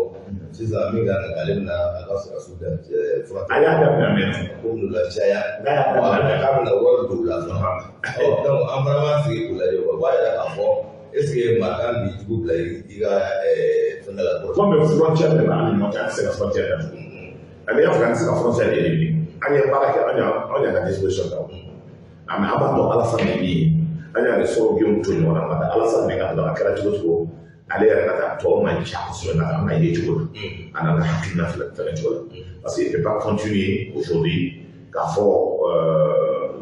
sisan min kan ka kɛ, ale bɛna a ka sɔrɔdasiw da A y'a daminɛ a mɛnna. Ko minnu la caya. N'a y'a wa daminɛ a mɛnna. K'a bɛna wari don u la fana. Ɔ, donc an fana b'an sigi k'u lajɛ, o b'a yira k'a fɔ est ce que maa kan b'i jugu bila i ka fɛn la Comme frontière de b'an ni ɲɔgɔn cɛ, an tɛ se ka frontière datugu. Ale y'a fɔ k'an tɛ se ka frontière éliminer. An ye baara kɛ, an y'an ka disposition ta. An b'a dɔn Alassane ye min ye. An y'ale sɔrɔ denw to ɲɔgɔn na, nka Alassane de ka dɔn a kɛra cogo cogo. Ale yɛrɛ ka taa tɔw man ca kosɛbɛ nka an ka ye cogo la. A n'an ka hakilina filɛ fɛnɛ cogo la. Parce qu'il ne peut pas continuer aujourd'hui k'a fɔ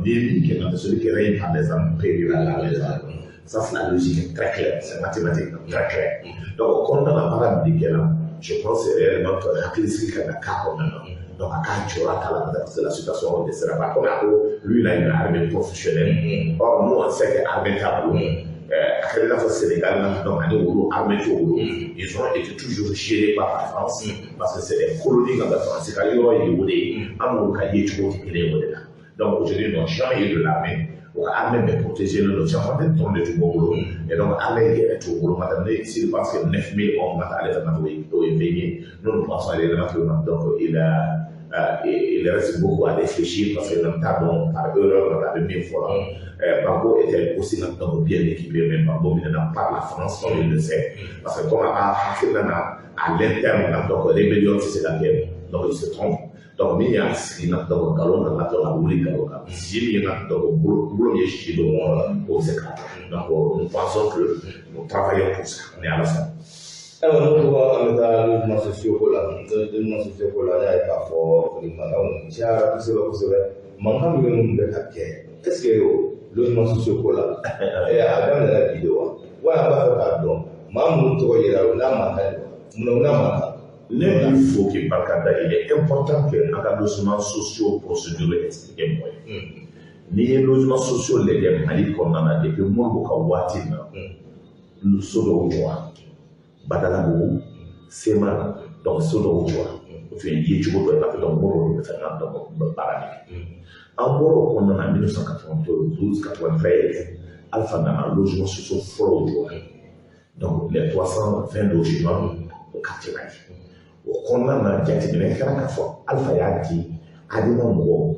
n'i ye min kɛ, nka celui qui règne par les armes périra par les armes. Ça, c'est la logique est très claire, c'est mathématique, très clair. Donc, o kɔnɔna na, baara min bɛ kɛ la, je pense réellement que hakilisigi ka na k'a kɔnɔna na. Donc, a k'a jɔra ta la parce que la situation ne sera pas comme a ko lui, il a une armée professionnelle. Or, nous, on sait que armée t'a bolo. A kɛra i n'a fɔ Sénégal na, donc ani olu armée t'o bolo. Ils ont été toujours gérés par la France parce que c'est des colonies ka France ka yɔrɔ ye o de ye. An n'olu ka ye cogo tɛ kelen ye o de la. Donc aujourd'hui, ils n'ont jamais eu de l'armée. O ka armée bɛ protéger le don caman tɛ dɔrɔn de tun b'o bolo. Et donc armée yɛrɛ t'o bolo. Maintenant, s'il pense que 9000 hommes ka taa ale fɛ ka o ye fɛn ye, nous, nous pensons réellement que donc il reste beaucoup à réfléchir parce que dans ta bon par erreur on avait mis fort. Gbagbo était aussi donc bien équipé, mais Gbagbo maintenant par la France, comme il le sait. Parce que comme à l'interne, donc rébellion, c'est la guerre. Donc il se trompe. Donc min y'a sigi na, donc nkalon kan ka to ka wuli nkalon kan si min ye na, donc bolo min ye si don wɔɔrɔ la, o bɛ se k'a kɛ. Donc nous pensons que nous travaillons pour ça. Ni Ala sɔnna. Ayiwa, n'o ko an bɛ taa logement sociaux ko la, logement sociaux ko la, an y'a ye k'a fɔ mankanw cayara kosɛbɛ kosɛbɛ, mankan minnu bɛ ka kɛ, est ce que logement sociaux ko la, a daminɛna bi de wa? Wa an b'a fɛ k'a dɔn maa minnu tɔgɔ yera o n'a mankan de wa? Munna o n'a mankan? Ne b'i fo k'i barika da. Il est important que an ka logement sociaux procédure expliquer mɔgɔ ye. N'i ye logement sociaux lajɛ Mali kɔnɔna na, depuis Modibo ka waati na, so dɔw jɔra Badalabugu, Sema, donc so dɔw jɔra, o tun ye yecogo dɔ ye, parce que donc Modibo bɛ fɛ ka donc baara min kɛ. An bɔra o kɔnɔna na, 1992, 93, Alpha nana, logement sociaux fɔlɔw jɔra, donc les 320 logements au quartier Mali. O kɔnɔna na, jateminɛ kɛra k'a fɔ Alpha y'a di Adema mɔgɔw,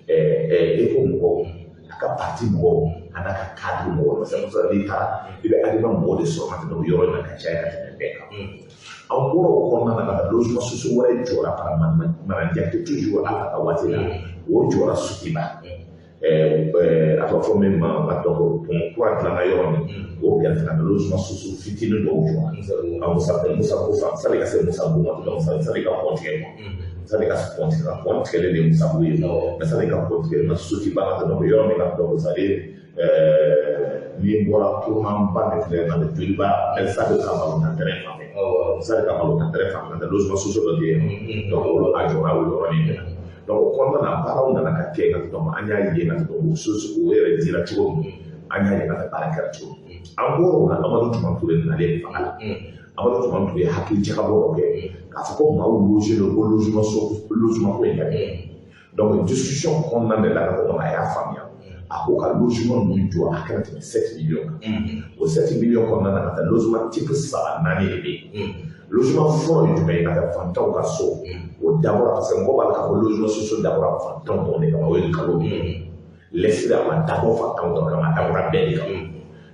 ECO mɔgɔw, a ka parti mɔgɔw, a n'a ka cadre mɔgɔw. C'est pour ça n'i taara, i bɛ Adema mɔgɔw de sɔrɔ ka tɛmɛ o yɔrɔ in na ka caya ka tɛmɛ bɛɛ kan. An bɔra o kɔnɔna na ka taa logement sociaux wɛrɛ jɔra par Manan Diakité, toujours Alpha ka waati la, o jɔra Sotiba. A tɔgɔ fɔ min ma, donc pont kura dilanna yɔrɔ min, o kɛrɛfɛ ka logement sociaux fitinin dɔw jɔra. A Musa Musa ko fa sani ka se Musa Bugu ma, donc sani ka pont tigɛ quoi, sani ka pont tigɛ, ka pont tigɛlen de ye Musa Bugu ye, mais sani ka pont tigɛ na Sotiba ka donc yɔrɔ min na, donc c'est à dire n'i bɔra tournant ba min filɛ na, Joliba, stade ka balontan terrain fan fɛ, stade ka balontan terrain fan fɛ, logement sociaux dɔ bɛ yen, donc olu a jɔra o yɔrɔnin de la. Donc o kɔnɔna na baaraw nana ka kɛ ka donc an y'a ye ka donc o so o yɛrɛ dira cogo min, an y'a ye ka baara kɛra cogo min. An bɔra o la, Amadu Tumani Ture nalen fanga la. Amadu Tumani Ture ye hakili jagabɔ dɔ kɛ k'a fɔ ko maaw loger don, ko logement so logement ko in ka kɛ. Donc discussion kɔnɔna de la ka donc a y'a faamuya, a ko ka logement ninnu jɔ, a kana tɛmɛ 7 millions kan. O 7 millions kɔnɔna na, ka taa logement type saba naani de bɛ yen. Logement fɔlɔ ye jumɛn ye? Ka taa fantanw ka so. O dabɔra parce que mɔgɔ b'a la k'a fɔ logement sociaux dabɔra fantanw dɔrɔn de kama, o ye nkalon ye. L'esprit a ma dabɔ fantanw dɔrɔn kama, a dabɔra bɛɛ de kama.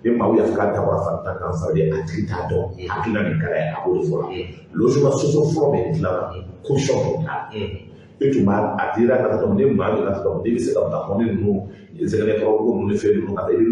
Ni maaw y'a fɔ k'a dabɔra fantan kan, ça veut dire a tigi t'a dɔn, hakilina min ka d'a ye, a b'o de fɔ la. Logement sociaux fɔlɔ bɛ dilan, caution tun t'a la. E tun b'a a dira ka taa ni maa min ka taa, n'i bɛ se ka bakɔni ninnu, zɛgɛnɛkɔrɔbugu ninnu ni fɛn ninnu, ka taa i bɛ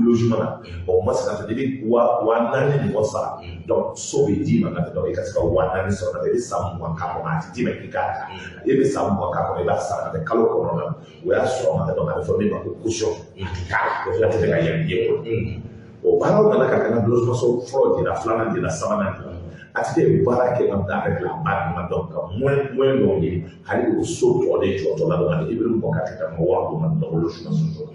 logement na. Bon, ma se ka taa i bɛ 4000 ɲɔgɔn sara. Donc so bɛ d'i ma ka taa, i ka se ka 4000 sɔrɔ ka taa, i bɛ san 20 k'a kɔnɔ, a tɛ d'i ma k'i k'a ta, i bɛ san 20 k'a kɔnɔ, i b'a sara ka taa kalo 9. O y'a sɔrɔ ma ka taa, a bɛ fɔ min ma ko caution, a tɛ taa, a tɛ se ka yɛlɛ i ye o. O baaraw nana ka kɛ, logement so fɔlɔ dira, filanan dira, sabanan dira. ATT ye baara kɛ ka bila avec la banque, donc ka moyen dɔw ɲini hali o so tɔ de jɔtɔ la. Donc ale i bɛ mɔgɔ ka kɛ ka mɔgɔ wari d'o ma, donc logement sociaux,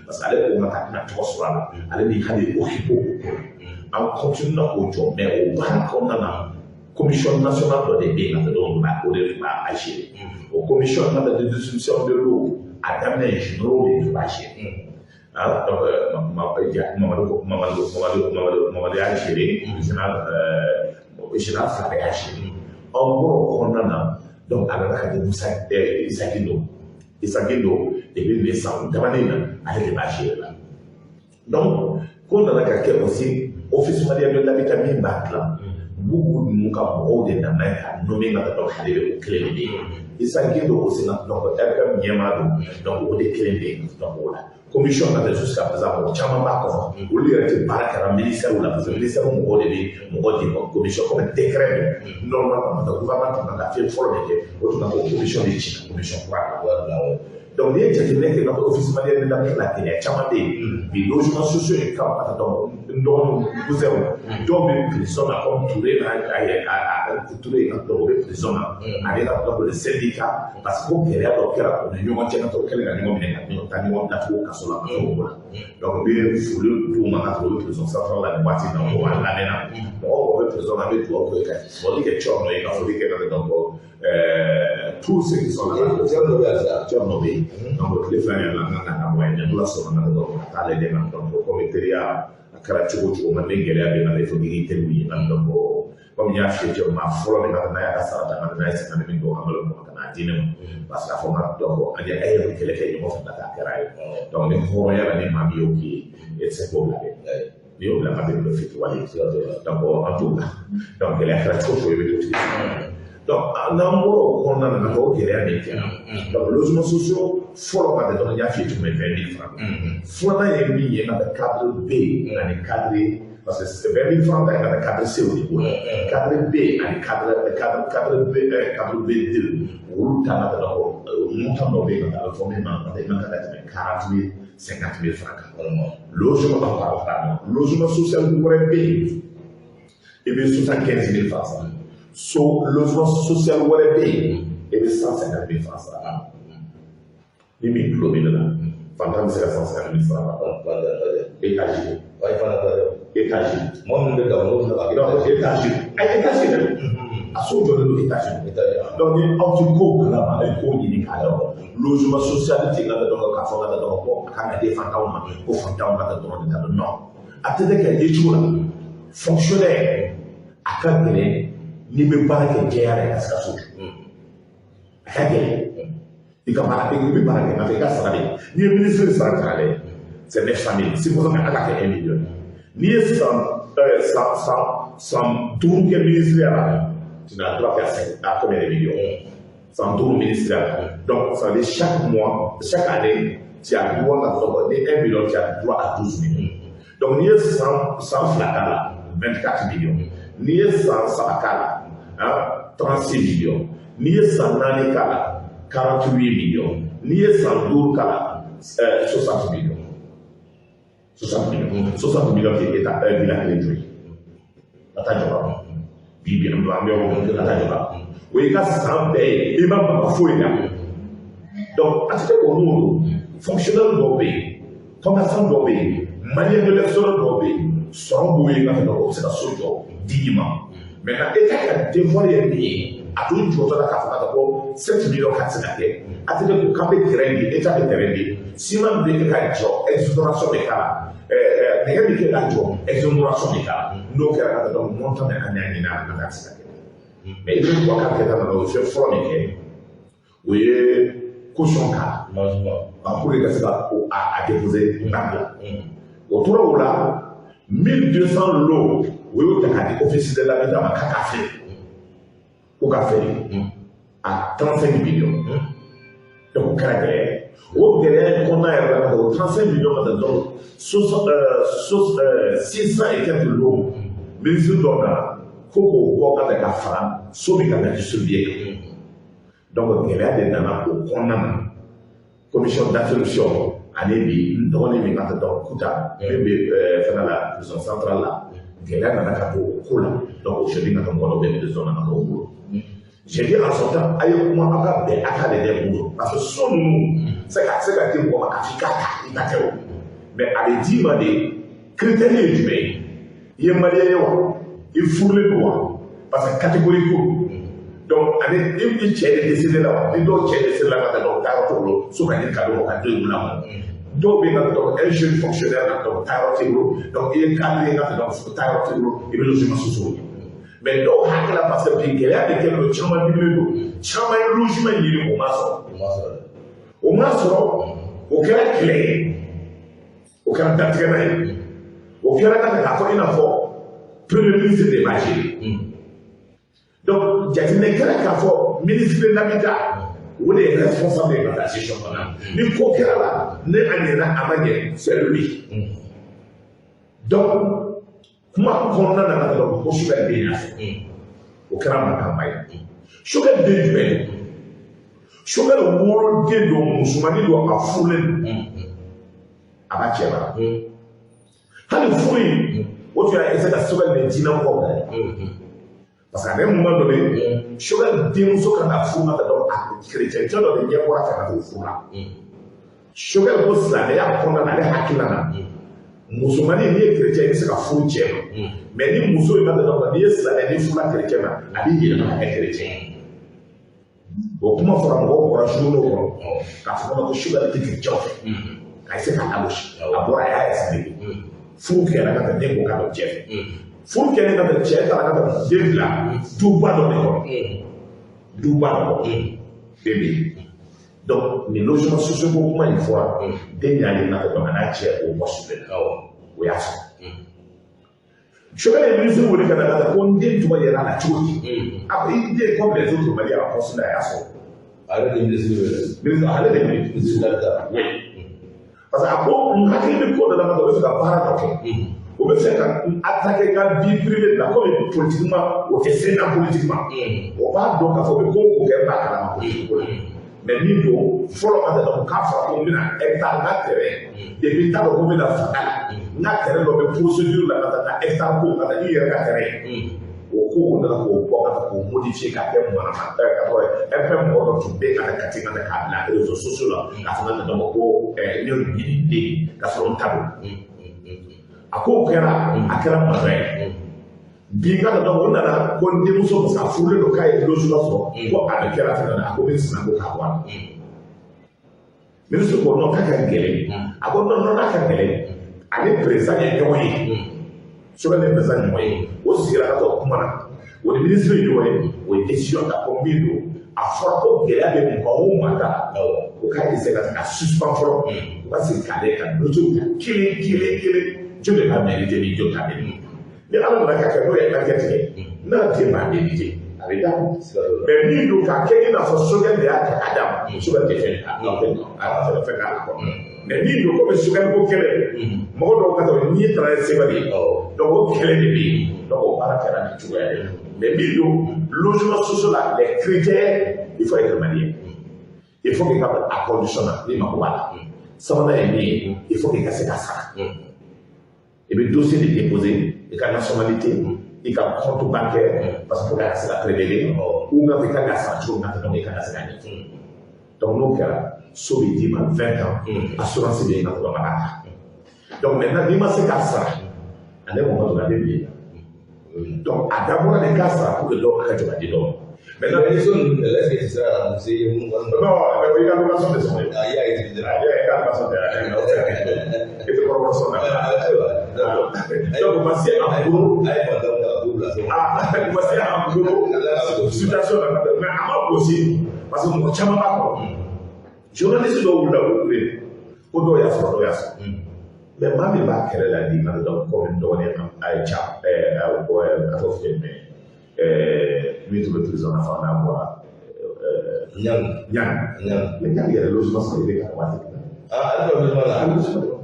parce que ale ko ka tɛna tɔgɔ sɔrɔ a la, ale ni hali occupé o ko la. An continue na k'o jɔ, mais o baara kɔnɔna na, commission nationale dɔ de bɛ yen ka donc o de tun b'a gérer. O commission de distribution de l'eau, a daminɛ généraux de tun b'a gérer. Ah, donc Mamadou Mamadou Mamadou Mamadou Mamadou y'a géré, général fila bɛɛ y'a géré. An bɔra o kɔnɔna na, donc a nana ka di Musa Issa Guindo. Issa Guindo depuis nin san damadɔ in na, ale de b'a géré la. Donc ko nana ka kɛ aussi, Office malien de l'habitat min b'a dilan, Boubou ninnu ka mɔgɔw de nana ye ka nommer ka taa, donc ale bɛ o kelen de bɛ yen. Issa Guindo aussi na, donc RPM ɲɛmaa don, donc o de kelen bɛ yen. Donc o la commission ka jusqu'à présent, mɔgɔ caman b'a kɔnɔ, olu yɛrɛ tɛ baara kɛra ministère la, parce que ministère mɔgɔw de bɛ mɔgɔ di commission comme décret don. Normalement gouvernement tun kan ka fɛn fɔlɔ de kɛ, o tun kan k'o commission de ci ka commission kura la. Donc n'i ye jateminɛ kɛ ka Office malien de l'habitat la, gɛlɛya caman bɛ yen bi logement sociaux in kama. Ka taa donc n dɔgɔninw, cousinw dɔw bɛ prison na, comme Touré n'a a Touré ka, donc o bɛ prison na, ale ka donc le syndicat, parce que ko gɛlɛya dɔ kɛra u ni ɲɔgɔn cɛ, ka taa o kɛlen ka ɲɔgɔn minɛ ka ɲɔgɔn ta ɲɔgɔn datugu kaso la ka t'o la. Donc n bɛ foli d'u ma ka sɔrɔ u bɛ prison centrale la nin waati in na, o b'a lamɛnna. Mɔgɔ o mɔgɔ bɛ prison na, an bɛ dugawu kɛ ka foli kɛ Cɔrɔnɔ ye, ka foli kɛ ka donc tous ceux qui sont là. Cɛ dɔ bɛ yan sisan. Cɔrɔnɔ bɛ yen. Donc tile 2 in na, an kan ka bɔ yen, ni Ala sɔnna ka donc ka taa lajɛ na. Donc komi teriya a kɛra cogo o cogo ma, ni gɛlɛya bɛ na, il faut k'i teriw ye na. Donc komi n y'a f'i ye, cɛ maa fɔlɔ min ka n'a y'a ka sara ta ka n'a ye 50 000 don an bolo ka n'a di ne ma, parce que a fɔ n ka donc an ye a ye kɛlɛ kɛ ɲɔgɔn fɛ ka taa kɛra ye. Donc ni hɔrɔnya la, ni maa min y'o k'i ye, e tɛ se k'o bila dɛ. N'i y'o bila, ka bɛn fitiriwale ye. Donc an t'o bila. Donc gɛlɛya kɛra cogo o cogo, i bɛ to tigi. Donc n'an bɔra o kɔnɔna na, ka o gɛlɛya min kɛra, donc logement sociaux fɔlɔ ka tɛ, donc n y'a f'i ye cogo min, 20 000 francs. Filanan ye min ye, ka taa cadre B ani cadre, parce que 20 000 francs ta ye ka taa cadre C o de b'o la. Cadre B ani cadre B cadre B2, olu ta ka taa, donc montant dɔ bɛ yen ka taa, a bɛ fɔ min ma ka taa, i man kan ka tɛmɛ 40 000, 50 000 francs kan. Logement pardon, logement social wɛrɛ bɛ yen, i bɛ 75 000 francs sara. So logement social wɛrɛ bɛ yen, i bɛ 150 000 francs sara. Ni min tulo bɛ ne la, fantan bɛ se ka 150 000 francs sara? Étage. Wa fana ta dɛ. Étage. Mɔgɔ minnu bɛ da n'o fana b'a kɛ. Donc étage, a ye étage dɛ, a so jɔlen don étage. Étage. Donc ni aw ti ko kalama, a ye ko ɲini k'a dɔn. Logement social tɛ ka dɔn k'a fɔ ka dɔn ko a kan ka di fantanw ma, ko fantanw ka dɔrɔn de ta dɔn. Non, a tɛ kɛ ye cogo la. Fonctionnaire, a ka gɛlɛn n'i bɛ baara kɛ jɛya la, i ka se ka so jɔ, a ka gɛlɛn. I ka baara, i bɛ baara kɛ, i ka sara de, n'i ye ministre sara k'a lajɛ, c'est 900 000. Supposons que ala kɛ 1 million, n'i ye san 5 kɛ ministre la, tu n'as droit qu'à cinq, à combien de millions? San 5 ministre la. Donc ça veut dire chaque mois, chaque année, tu as droit à, ni 1 million, tu as droit à 12 millions. Donc n'i ye san 2 k'a la, 24 millions. N'i ye san 3 k'a la, hein, 36 millions. N'i ye san 4 k'a la, 48 millions. N'i ye san 5 k'a la, 60 millions. 60 millions, 60 millions tɛ état villa kelen jɔ ye ka taa jɔ ka ban. Bi bi an bɛ yɔrɔ min, ka taa jɔ ka ban, o y'i ka san bɛɛ ye, i ma maga foyi la. Donc ATT ko n'o don, fonctionnaire dɔw bɛ yen, commerçant dɔw bɛ yen, malien de l'extérieur dɔw bɛ yen, sɔrɔ b'u ye ka tɛmɛ o bɛ se ka so jɔ dignement. Maintenant, État ka devoir ye min ye, a tun jɔtɔ la k'a fɔ ka taa ko 7 millions ka se ka kɛ. ATT ko k'an bɛ terrain di, État bɛ terrain di, ciment bɛ kɛ ka jɔ, exonération bɛ k'a la, nɛgɛ bɛ kɛ ka jɔ, exonération bɛ k'a la. N'o kɛra ka taa, donc montant min an y'a ɲini a la, ka se ka kɛ. Mais i bɛ Boubacar Keïta nana, o ye fɛn fɔlɔ min kɛ, o ye caution k'a la pour que ka se ka a déposer banque la. O tora o la, 1200 lots, o y'o ta k'a di Office de l'habitat ma k'a ka feere, ko ka feere à 35 millions. Donc o kɛra gɛlɛya ye. O gɛlɛya in kɔnɔna yɛrɛ la, o 35 millions ka taa, donc 600 et quelques lots, ministre dɔ nana ko k'o bɔ ka taa ka fara so min kan ka distribuer kan. Donc gɛlɛya de nana o kɔnɔna na. Commission d'attribution ani bi n dɔgɔnin min ka taa, donc Kuta min bɛ fɛngɛ la, prison centrale la, gɛlɛya nana ka don o ko la. Donc aujourd'hui, ka taa mɔgɔ dɔ bɛ prison na ka t'o bolo. J'ai dit en son temps, a ye kuma, aw ka bɛn, a k'ale dɛ bolo, parce que so ninnu se ka di mɔgɔ ma k'a fɔ i k'a ta, i ta tɛ o. Mais a bɛ d'i ma de, critère ye jumɛn ye? I ye malien ye wa? I furulen don wa? Parce que catégorie ko donc, ani i cɛ de décédé la wa? Ni dɔw cɛ décédé la ka taa, donc taayɔrɔ t'o bolo, so ka ɲini ka d'o ma ka den lamɔ. Dɔw bɛ yen ka, donc un jeune fonctionnaire ka, donc taayɔrɔ t'i bolo, donc i ye cadre ye ka, donc taayɔrɔ t'i bolo, i bɛ logement sociaux ye. Mais dɔw hakili la, parce que bi gɛlɛya de kɛlen don, caman diminen don, caman ye logement ɲini, o ma sɔrɔ. O ma sɔrɔ, o kɛra kɛlɛ ye, o kɛra datigɛna ye, o kɛra ka k'a fɔ i n'a fɔ premier ministre de b'a gérer. Donc jateminɛ kɛra k'a fɔ ministre de l'habitat, o de ye responsable ye ka taa gestion kɔnɔ. Ni ko kɛra la, ne a ɲɛna, a ma ɲɛ, c'est lui. Donc kuma kɔnɔna na ka dɔrɔn ko Choguel den y'a fɔ, o kɛra mankanba ye. Choguel den jumɛn? Choguel woloden don, musomanin don, a furulen don, a b'a cɛ bara. Hali furu in, o tun y'a essayer ka Choguel de diinɛ kɔ bila, parce que à un moment donné, Choguel denmuso kan ka furu ka taa, donc a chrétien cɛ dɔ de ɲɛ bɔra fɛ ka t'o furu la. Choguel ko silamɛya kɔnɔna na, ale hakilina na, musomanin n'i ye chrétien, i bɛ se ka furu cɛ ma, mais ni muso in ka dɔn, n'i ye silamɛ, n'i furula chrétien ma, a b'i yɛlɛma ka kɛ chrétien ye. O kuma fɔra, mɔgɔw bɔra journaux kɔnɔ k'a fɔ ko Choguel tɛ chrétien fɛ, ka se k'a lagosi. A bɔra, a y'a expliqué. Furu kɛra ka taa, den ko k'a bɛ cɛ fɛ. Furu kɛlen ka taa, cɛ taara ka taa den bila duba dɔ de kɔnɔ, duba dɔ kɔnɔ, den bɛ yen. Donc nin logement sociaux ko kuma in fɔra, den y'a ye n'a fɔ a n'a cɛ o bɔ su la, o y'a sɔrɔ. Choguel ye ministre wele ka na ka taa ko n den tɔgɔ yɛlɛ a la cogo di? A ko i den, comme les autres Maliens, a poste la, a y'a sɔrɔ. Ale de ministre wele. Ministre ale de ministre de l'habitat. Oui, parce que a ko n hakili bɛ ko dɔ la, o bɛ fɛ ka baara dɔ kɛ, o bɛ fɛ ka n attaquer n ka vie privée la, komi politiquement o tɛ se n na politiquement. O b'a dɔn k'a fɔ o bɛ ko o ko kɛ, n b'a kalama politique ko la. Mais min don fɔlɔ ka taa, k'a fɔra ko n bɛna hectare, n ka terrain, depuis n t'a dɔn ko n bɛna fanga la, n ka terrain dɔ bɛ procédure la ka taa hectare ko ka taa i yɛrɛ ka terrain, o ko o nana k'o bɔ ka taa k'o modifier k'a kɛ manama ka tɔgɔ ye RPM mɔgɔ dɔ tun bɛ ka taa Kati ka taa k'a bila réseaux sociaux la k'a fɔ ka taa ko ne y'o ɲini den k'a sɔrɔ n ta don. A ko kɛra, a kɛra mankan ye. Bi ka dɔn, o nana ko n denmuso, parce que a furulen don, k'a ye logement sɔrɔ, ko a bɛ kɛra fɛnɛ na. A ko ministre ko k'a bɔ a la. Ministre ko non, k'a ka gɛlɛn. A ko non, non, n'a ka gɛlɛn, ale président ye ɲɔgɔn ye, Choguel ni président ɲɔgɔn ye, o sigira ka to kuma na, o ni ministre ye ɲɔgɔn ye, o ye décision ta ko min don, a fɔra ko gɛlɛya bɛ mɔgɔ o maa ta, o k'a essayer ka ka suspend fɔlɔ, o ka segin k'ale ka dossier ta kelen kelen kelen, jɔn de ka mérité ni jɔn t'a mérité. Ni Ala nana ka kɛ n'o ye enquête kɛ, n'a den b'a mérité, a bɛ d'a ma. Mais min don k'a kɛ i n'a fɔ Choguel de y'a ta k'a d'a ma, Choguel tɛ fɛn ta, a b'a fɛ fɛn k'a la kɔnɔ. Mais min don, komi Choguel ko kɛlɛ, mɔgɔ dɔw ka taa n'i taara ye sɛbɛn ye, donc o kɛlɛ de bɛ yen. Donc o baara kɛra nin cogoya de la. Mais min don, logement social la, les critères, il faut être malien, il faut qu'il ka a condition na n'i mako b'a la. Sabanan ye min ye, il faut qu'il ka se ka sara. I bɛ dossier de déposer, i ka nationalité, i ka compte bancaire, parce que pour ka se ka prélever ou bien i ka ka sara cogo min na, donc i ka se ka ɲɛfɔ. Donc n'o kɛra, so bɛ d'i ma 20 ans, assurance bɛ yen ka sɔrɔ a b'a ta. Donc maintenant n'i ma se k'a sara, ale mɔgɔ dɔ la, a bɛ bila i la. Donc a dabɔra de k'a sara pour que dɔw ka jɔ ka di dɔw ma. Maintenant les zones, est-ce que tu seras remboursé? Non, mais i ka location tɛ sɔn ye. Ah, i y'a utilisé. Ah, i ka location tɛ, e tɛ kɔrɔbɔrɔ sɔn na. Ayiwa, d'accord. Donc voici en gros. A ye fantanw ta ka t'u bila so. Ah, voici en gros situation na, mais a ma gosi parce que mɔgɔ caman b'a kɔrɔ. Journaliste dɔw wulila k'u kule ko dɔw y'a sɔrɔ, dɔw y'a sɔrɔ. Mais maa min b'a kɛlɛ la bi, ka donc komi n dɔgɔnin a ye ca a tɔgɔ filɛ nin ye, min tun bɛ prison na fana, n'a bɔra. Ɲangi. Ɲangi. Ɲangi. Mais Ɲangi yɛrɛ logement sɔrɔ i bɛ ka waati min na. Ah, ale bɛ logement la. A bɛ logement de kɔnɔ.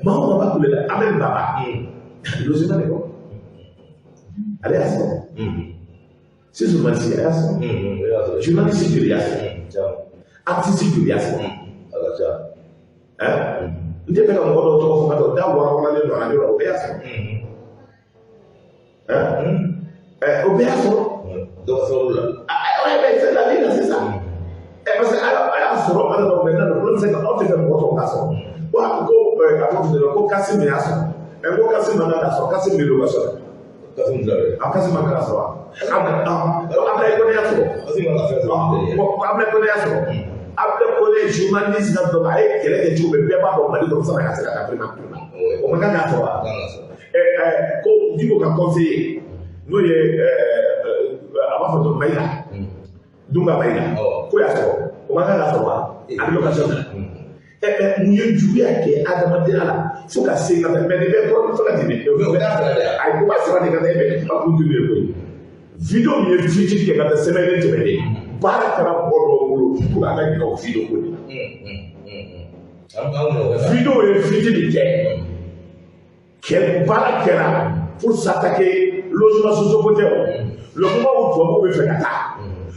Maa o maa b'a kule la, Ahmed Baba. Logement de kɔnɔ. Ale y'a sɔrɔ. Sisan journaliste a y'a sɔrɔ. Journaliste joli y'a sɔrɔ. Artiste joli y'a sɔrɔ. A ka ca. N tɛ fɛ ka mɔgɔ dɔw tɔgɔ fɔ ka dɔn da warawaralen don arajo la, o bɛɛ y'a sɔrɔ. O bɛɛ y'a sɔrɔ. Dɔ ka sababu la. Ouais, mais c'est la vie là, c'est ça. Parce que a y'a sɔrɔ a dɔn maintenant le problème, c'est que aw tɛ fɛ mɔgɔ tɔw k'a sɔrɔ. Wa ko a tɔgɔ filɛ ko Kassim y'a sɔrɔ. Ko Kassim man kan k'a sɔrɔ, Kassim bɛ location na. Kassim Traoré. A Kassim man kan k'a sɔrɔ. Ablaye Kone y'a sɔrɔ. Kassim man kan ka fɛn sɔrɔ. Ablaye Kone y'a sɔrɔ. Ablaye Kone journaliste na dɔn a ye kɛlɛ kɛ cogo min, bɛɛ b'a dɔn Mali kɔnɔ sanni a ka se ka taa primature la. O man kan k'a sɔrɔ wa? Ko Dicko ka conseiller n'o ye a b'a fɔ dɔrɔn Mayiga, Dunga Mayiga, ko y'a sɔrɔ, o man kan k'a sɔrɔ wa? A bɛ location na. Mun ye juguya kɛ adamadenya la fo ka se ka taa, mais nin bɛɛ kɔrɔ fo ka tɛmɛ. O t'a sara dɛ. Ayi, o b'a sara de ka taa e bɛ kuma kun tun ye koyi. Vidéo min ye fuite kɛ ka taa semaine tɛmɛnen, baara kɛra mɔgɔ dɔw bolo pour an ka ɲinɛ o vidéo ko de la. Vidéo ye fuite de kɛ. Kɛ baara kɛra pour s'attaquer logement sociaux ko tɛ o. Le moment où tubabuw bɛ fɛ ka taa,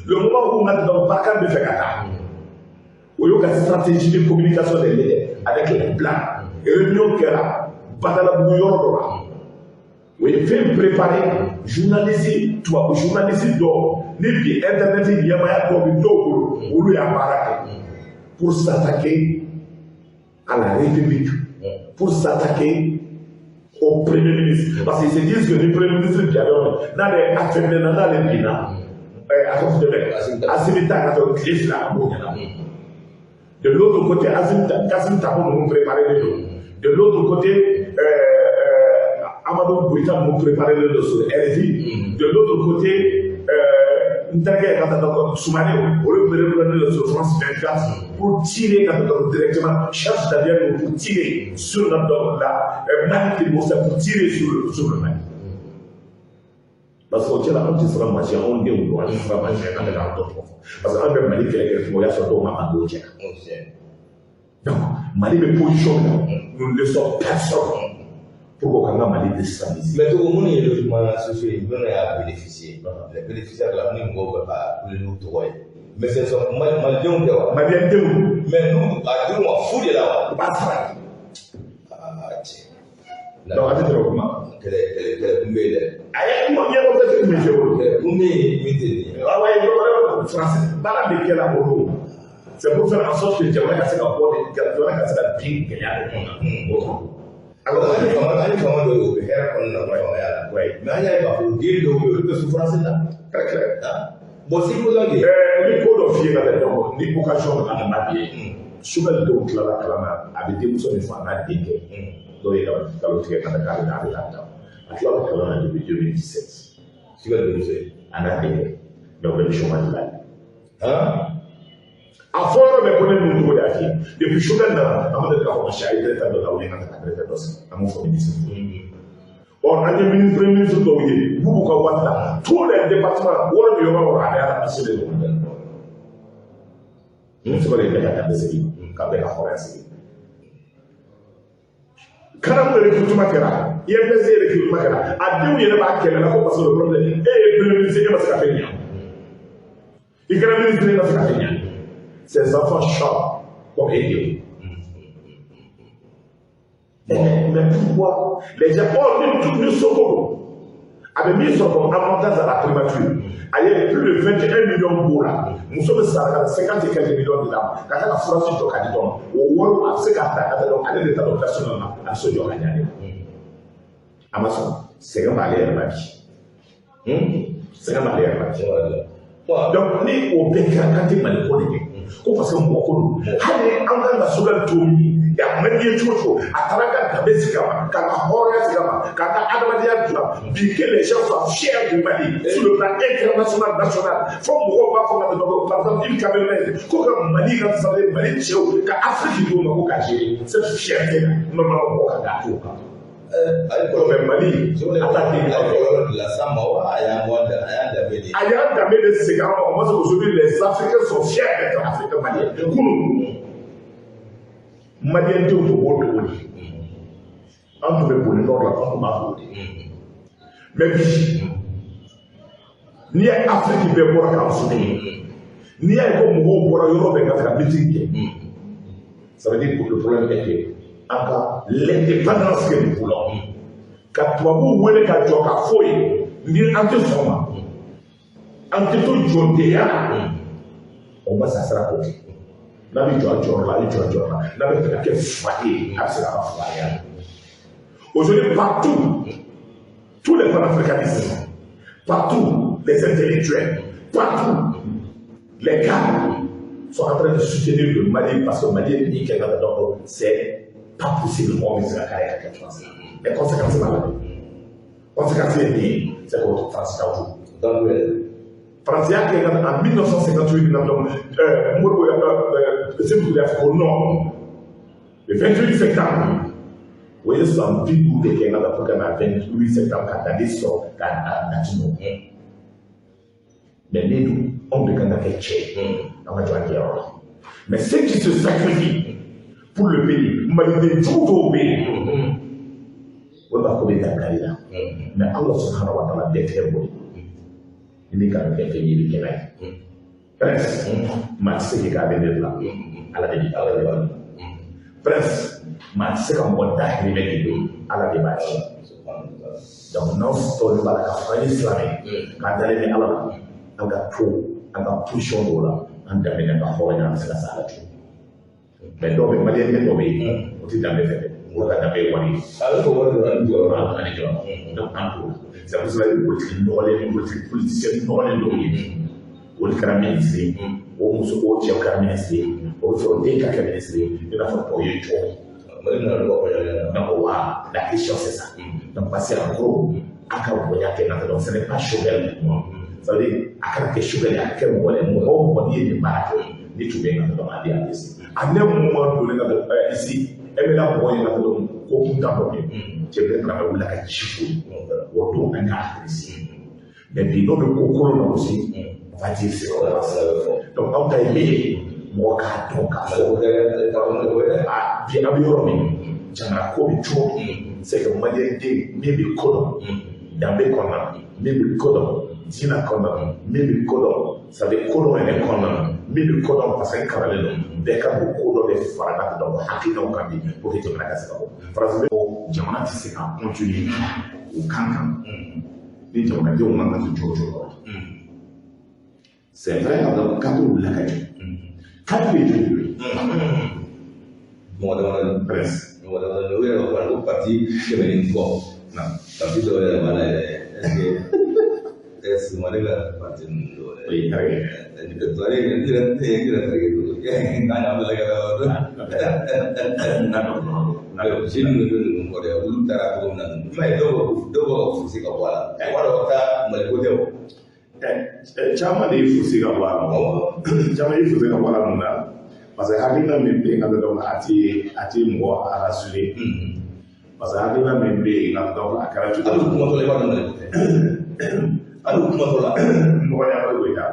le moment où n ka Barkhane bɛ fɛ ka taa, o y'o ka stratégie de communication de ye avec les blancs. Réunion kɛra Badalabugu yɔrɔ dɔ la. O ye fɛn préparé, journaliste tubabu journaliste dɔw ni bi internet ɲɛmaaya dɔw bɛ dɔw bolo, olu y'a baara kɛ pour s'attaquer à la République, pour s'attaquer au premier ministre, parce qu'ils se disent que le premier ministre bi yɔrɔ n'ale affaibli na, n'ale binna, a tɔgɔ filɛ Assimi ta ka sɔrɔ tile 2 a b'o ɲɛnabɔ. De l'autre côté, Kassim Tapo ninnu préparé don. De l'autre côté, Amadou Goïta ninnu préparé don sur RFI. De l'autre côté, n terikɛ ka taa Soumaré, olu préparé don sur France 24 pour tirer ka taa directement chef d'avion pour tirer sur la Mali, pour tirer sur le Mali. Parce que o cɛla anw tɛ siran maa si, anw denw don, an tɛ siran maa si, an bɛ k'an dɔn tɔgɔ fɔ. Parce que an bɛ Mali kɛlɛ kɛ tuma o y'a sɔrɔ dɔw ma an dɔw cɛ. Donc Mali bɛ position min na, nous ne laissons personne pour qu'on ka Mali déstabiliser. Mais Togo, minnu ye logement sociaux ye, minnu y'a bénéficier, les bénéficiaires la, ni mɔgɔw bɛ ka kule n'u tɔgɔ ye. Mais ce sont Malidenw tɛ wa? Malidenw. Mais n'u a dir'u ma fu de la wa? U b'a sara. Ah tiɲɛ. Donc a tɛ tɛmɛ o kuma. Kɛlɛ kɛlɛ kɛlɛ kun bɛ yen dɛ. A ye kuma ɲɛbɔ tɛ se min fɛ o. Kɛlɛ kun bɛ yen min tɛ nin ye. Awɔ, Faransi baara de kɛla o don. C'est pour faire en sorte que jamana ka se ka bɔ de, jamana ka se ka bin gɛlɛya de kɔnɔ. O kɔnɔ. Alors an ye fama dɔw ye, o bɛ hɛrɛ kɔnɔna na, famaya la. Mais an y'a ye k'a fɔ den dɔw bɛ yen, olu bɛ souffrance la. Très clair. Bon, supposons que. N bɛ ko dɔ f'i ye ka tɛmɛ, donc ni occasion nana na bi ye. Sogɛli denw tilala kalan na, a bɛ denmuso min fɔ a n'a denkɛ. Dɔw ye kalo tigɛ ka taa k'ale a bɛ taa. A tilala kalan na depuis 2017. Sogɛli denmuso ye. A n'a denkɛ. Mais o bɛɛ bɛ chômage la. Han? A fɔ yɔrɔ bɛɛ ko ne ninnu cogo de y'a f'i ye. Depuis Sogɛli nana, an ma deli k'a fɔ a ye directeur dɔ ta wuli ka taa directeur dɔ sigi. An m'o fɔ ministre. Or an ye ministre, premier ministre dɔw ye, Boubou ka waati la, tous les départements, wari bɛ yɔrɔ o yɔrɔ, a bɛ adressé de don. Sogɛli ye bɛɛ ka danbe segin, ka bɛɛ ka hɔrɔnya segin. Kanamu recrutement kɛra, IMPC recrutement kɛra, a denw yɛrɛ b'a kɛlɛ la ko parce que le problème, e ye premier ministre, e ma se ka fɛn ɲɛ. I kɛra ministre, e ma se ka fɛn ɲɛ. Ces enfants chantent comme Dieu. Mais pourquoi les gens, oh, nous sommes avec mis sur comme avantage à la primature. A ye plus de 21 millions b'o la. Muso bɛ sara ka 50 et quelques millions de d'a ma ka taa ka furasi jɔ ka di dɔ ma. O wari a bɛ se k'a ta ka taa dɔn ale de ta dɔn personnel na, a bɛ so jɔ ka ɲa de. A ma sɔn, sɛgɛn b'ale yɛrɛ la bi. Sɛgɛn b'ale yɛrɛ la bi. Donc ni o bɛɛ kɛra k'an tɛ Mali ko de kɛ, ko parce que mɔgɔ ko don. Hali ni an kan ka Choguel to min, a man di ye cogo cogo, a taara ka danbe sigi a ma, k'a ka hɔrɔnya sigi a ma, k'a ka adamadenya dilan. Bi que les gens soient fiers du Mali sur le plan international, national. Fo mɔgɔw b'a fɔ ka tɛmɛ, par exemple île camerounaise, ko ka Mali ka sabali, Mali cɛw ka Afrique d'o ma ko ka gérer cette fierté là, normalement mɔgɔ kan k'a t'o kan. Mais Mali, a t'a di a kɔlɔlɔ de las'an ma wa a y'an a y'an danbe de. A y'an danbe de segin an ma. On va se aujourd'hui les Africains sont fiers d'être Africains maliens. Kunun Malien denw tun b'o dogo de, an tun bɛ boli nord la, an tun b'a dogo de. Mais bi n'i ye Afrique bɛɛ bɔra k'an soutenir, n'i y'a ye ko mɔgɔw bɔra yɔrɔ bɛɛ ka se ka meeting kɛ, ça veut dire que le problème est que an ka l'indépendance que nous voulons, ka tubabuw wele ka jɔ ka fɔ ye ni an tɛ sɔn ma, an tɛ to jɔndenya la. O ma sa sira k'o kɛ. N'a bɛ jɔ a jɔyɔrɔ la, a bɛ jɔ a jɔyɔrɔ la. N'a bɛ fɛ ka kɛ fa ye, a bɛ se ka fa ya. Aujourd'hui, partout, tous les panafricanistes, partout les intellectuels, partout les cadres sont en train de soutenir le Mali parce que Mali est pays qui est donc c'est pas possible mɔgɔ min se ka k'a ye ka kɛ France la. Mais conséquence b'a la dɛ. Conséquence ye min ye, c'est que France t'aw to. France y'a kɛ en 1958 na, donc Modibo Sékou Touré y'a fɔ ko non, le 28 septembre, o ye san 50 de kɛ nka pour que na 28 septembre ka date sɔrɔ ka a date nɔ. Mais ne dun, anw de kan ka kɛ cɛ ye, an ka jɔ an jɔyɔrɔ la. Mais ceux qui se sacrifient pour le pays, maliden jugu dɔw bɛ yen, o b'a ko bɛ dankari la. Mais Allah subhanahu wa ta'ala bɛɛ tigɛ bɔ ni min kan ka kɛ fɛn ye, i bɛ kɛ n'a ye. Prince, maa tɛ se k'i k'a bɛ ne la, Ala de b'i, Ala de b'a dɔn. Prince, maa tɛ se ka mɔgɔ dahirimɛ k'i don, Ala de b'a ci. Donc n'anw tɔw b'a la k'a fɔ an ye silamɛ ye, k'an dalen bɛ Ala la, an ka to an ka position dɔw la, an danbe n'an ka hɔrɔnya, an bɛ se ka s'a la cogo. Mais dɔw bɛ maliyɛn dɔw bɛ yen, o tɛ danbe fɛ dɛ, o ka danbe ye wari ye. A bɛ fɔ wari dɔrɔn ani jɔyɔrɔ. Ani jɔyɔrɔ. Donc an t'o la. C'est pour cela que politique nɔgɔlen ni politique politicien nɔgɔlen dɔw ye, olu kɛra ministre ye, o muso o cɛw kɛra ministre ye, o bɛ sɔrɔ den ka kɛ ministre ye, i n'a fɔ tɔw ye jɔn. Mali nana dɔgɔ kɔɲɔ. Donc wa la question c'est ça. Donc parce que en gros a ka bonya kɛ na dɔrɔn, ce n'est pas Choguel pour moi. Ça veut dire a kana kɛ Choguel ye, a ka kɛ mɔgɔ ye, mɔgɔ o mɔgɔ n'i ye nin baara kɛ, ni tun bɛ yen ka dɔrɔn a bɛ a bɛ se. A ne moment donné ka ici MNLA mɔgɔ ye ka dɔrɔn ko kuntan dɔ kɛ, cɛ bɛ kana wuli ka ci fo ye, o don an y'a apprécier. Mais bi n'o bɛ ko kolon na aussi, on va dire c'est comme ça. Donc anw ta ye min ye, mɔgɔ k'a dɔn k'a fɔ a bi an bɛ yɔrɔ min, jamana ko bɛ cogo min, c'est que maliyɛn den min bɛ ko dɔn danbe kɔnɔna na, min bɛ ko dɔn diinɛ kɔnɔna na, min bɛ ko dɔn, c'est à dire ko dɔn yɛrɛ kɔnɔna na, min bɛ ko dɔn parce que n kalanlen don, bɛɛ ka don ko dɔ de fara ka dɔn hakilinaw kan bi pour que jamana ka se ka bɔ. France bɛ jamana tɛ se ka continuer o kan kan ni jamanadenw man ka to jɔ jɔyɔrɔ la. C'est vrai, donc cadre wulila ka jɔ, cadre ye joli ye? Mɔgɔ damadɔni. Prince. Mɔgɔ damadɔni, o yɛrɛ b'a fɔ ko parti 100 ni kɔ. Parti dɔw yɛrɛ b'a la yɛrɛ, est ce que est ce que Mali ka parti ninnu dɔw yɛrɛ. Oui, très bien. Ne yɛrɛ ne yɛrɛ terikɛ don. K'a ɲa bila kɛ D'accord. Si ninnu ninnu kɔ dɛ, olu taara cogo min na, i m'a ye dɔw bɛ ka fusi ka bɔ a la. O b'a dɔn taa Mali ko tɛ o. Caman de ye fusi ka bɔ a la, caman ye fusi ka bɔ a la mun na? Parce que hakilina min bɛ yen ka dɔn a ti mɔgɔ rassurer, parce que hakilina min bɛ yen ka dɔn a kɛra cogo. Hali kumatɔ la, i b'a dɔn Mali ko tɛ. Hali kumatɔ la. Mɔgɔ ni Amadu Goyita.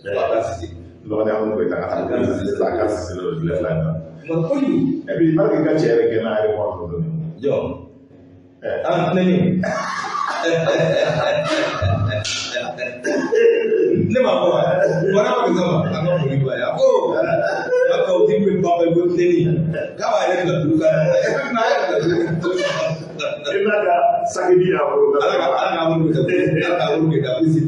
A ka sisi. Mɔgɔ ni Amadu Goyita ka taa a ka sisi dɔ tile fila in na. Kuma kojugu. Et puis il paraît que ka cɛ yɛrɛ gɛnna aéroport dɔ la. Jɔn. Ah, ne ni. Ne m'a fɔ, bɔra ma kɛ ma, an ka foli b'a ye. A ko, a ka o ti bɛ ban bɛ ko ne ni. K'a b'a yɛrɛ bila tulu kan. E bɛ n'a yɛrɛ bila tulu kan. I n'a ka sakidi y'a bolo. Ala ka ala ka wuli ka ala ka wuli ka bisi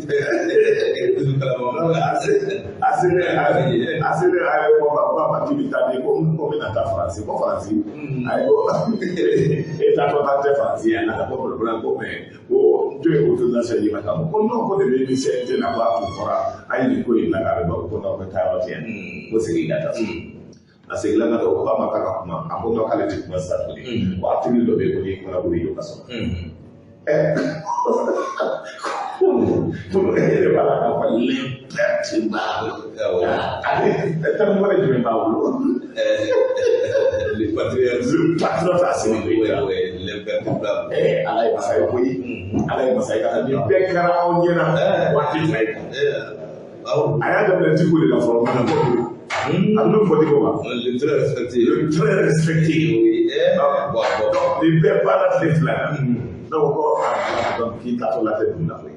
kalama. A selen a selen, a ye ko ma ko a ma k'i bɛ taa min, ko n bɛna taa Faransi, ko Faransi. A ye ko e taatɔ taa tɛ Faransi yan, a ko problème, ko mais ko jɔn ye autorisation di ma ka bɔ, ko non, ko de bɛ ni CNT na, ko a tun fɔra an ye nin ko in na k'a bɛ bɔ, ko non, ko taa yɔrɔ tɛ yan, ko segin ka taa so. A seginna ka taa, o ko a ma k'a ka kuma, a ko non, k'ale tɛ kuma sisan tuguni, ko article dɔ bɛ yen ko n'i kumana ko b'i don kaso la. Ko e yɛrɛ b'a la k'a fɔ l'imperturbable. Ale terme wɛrɛ jumɛn b'a bolo? Le patriote. Le patriote Assimi Oui, Goïta. oui, l'imperturbable. Ala ye masa ye koyi. Ala ye masa ye ka taa nin bɛɛ kɛra aw ɲɛna waati fila in kɔnɔ. Awɔ. A y'a daminɛ Dicko de la fɔlɔ, mana bɔ a bɛ min fɔ Dicko ma. Le très respecté. Le très respecté. Oui, bon, bon. Donc nin bɛɛ banna tile fila la. Donc ko a donc k'i taatɔ la tɛ dugu la koyi.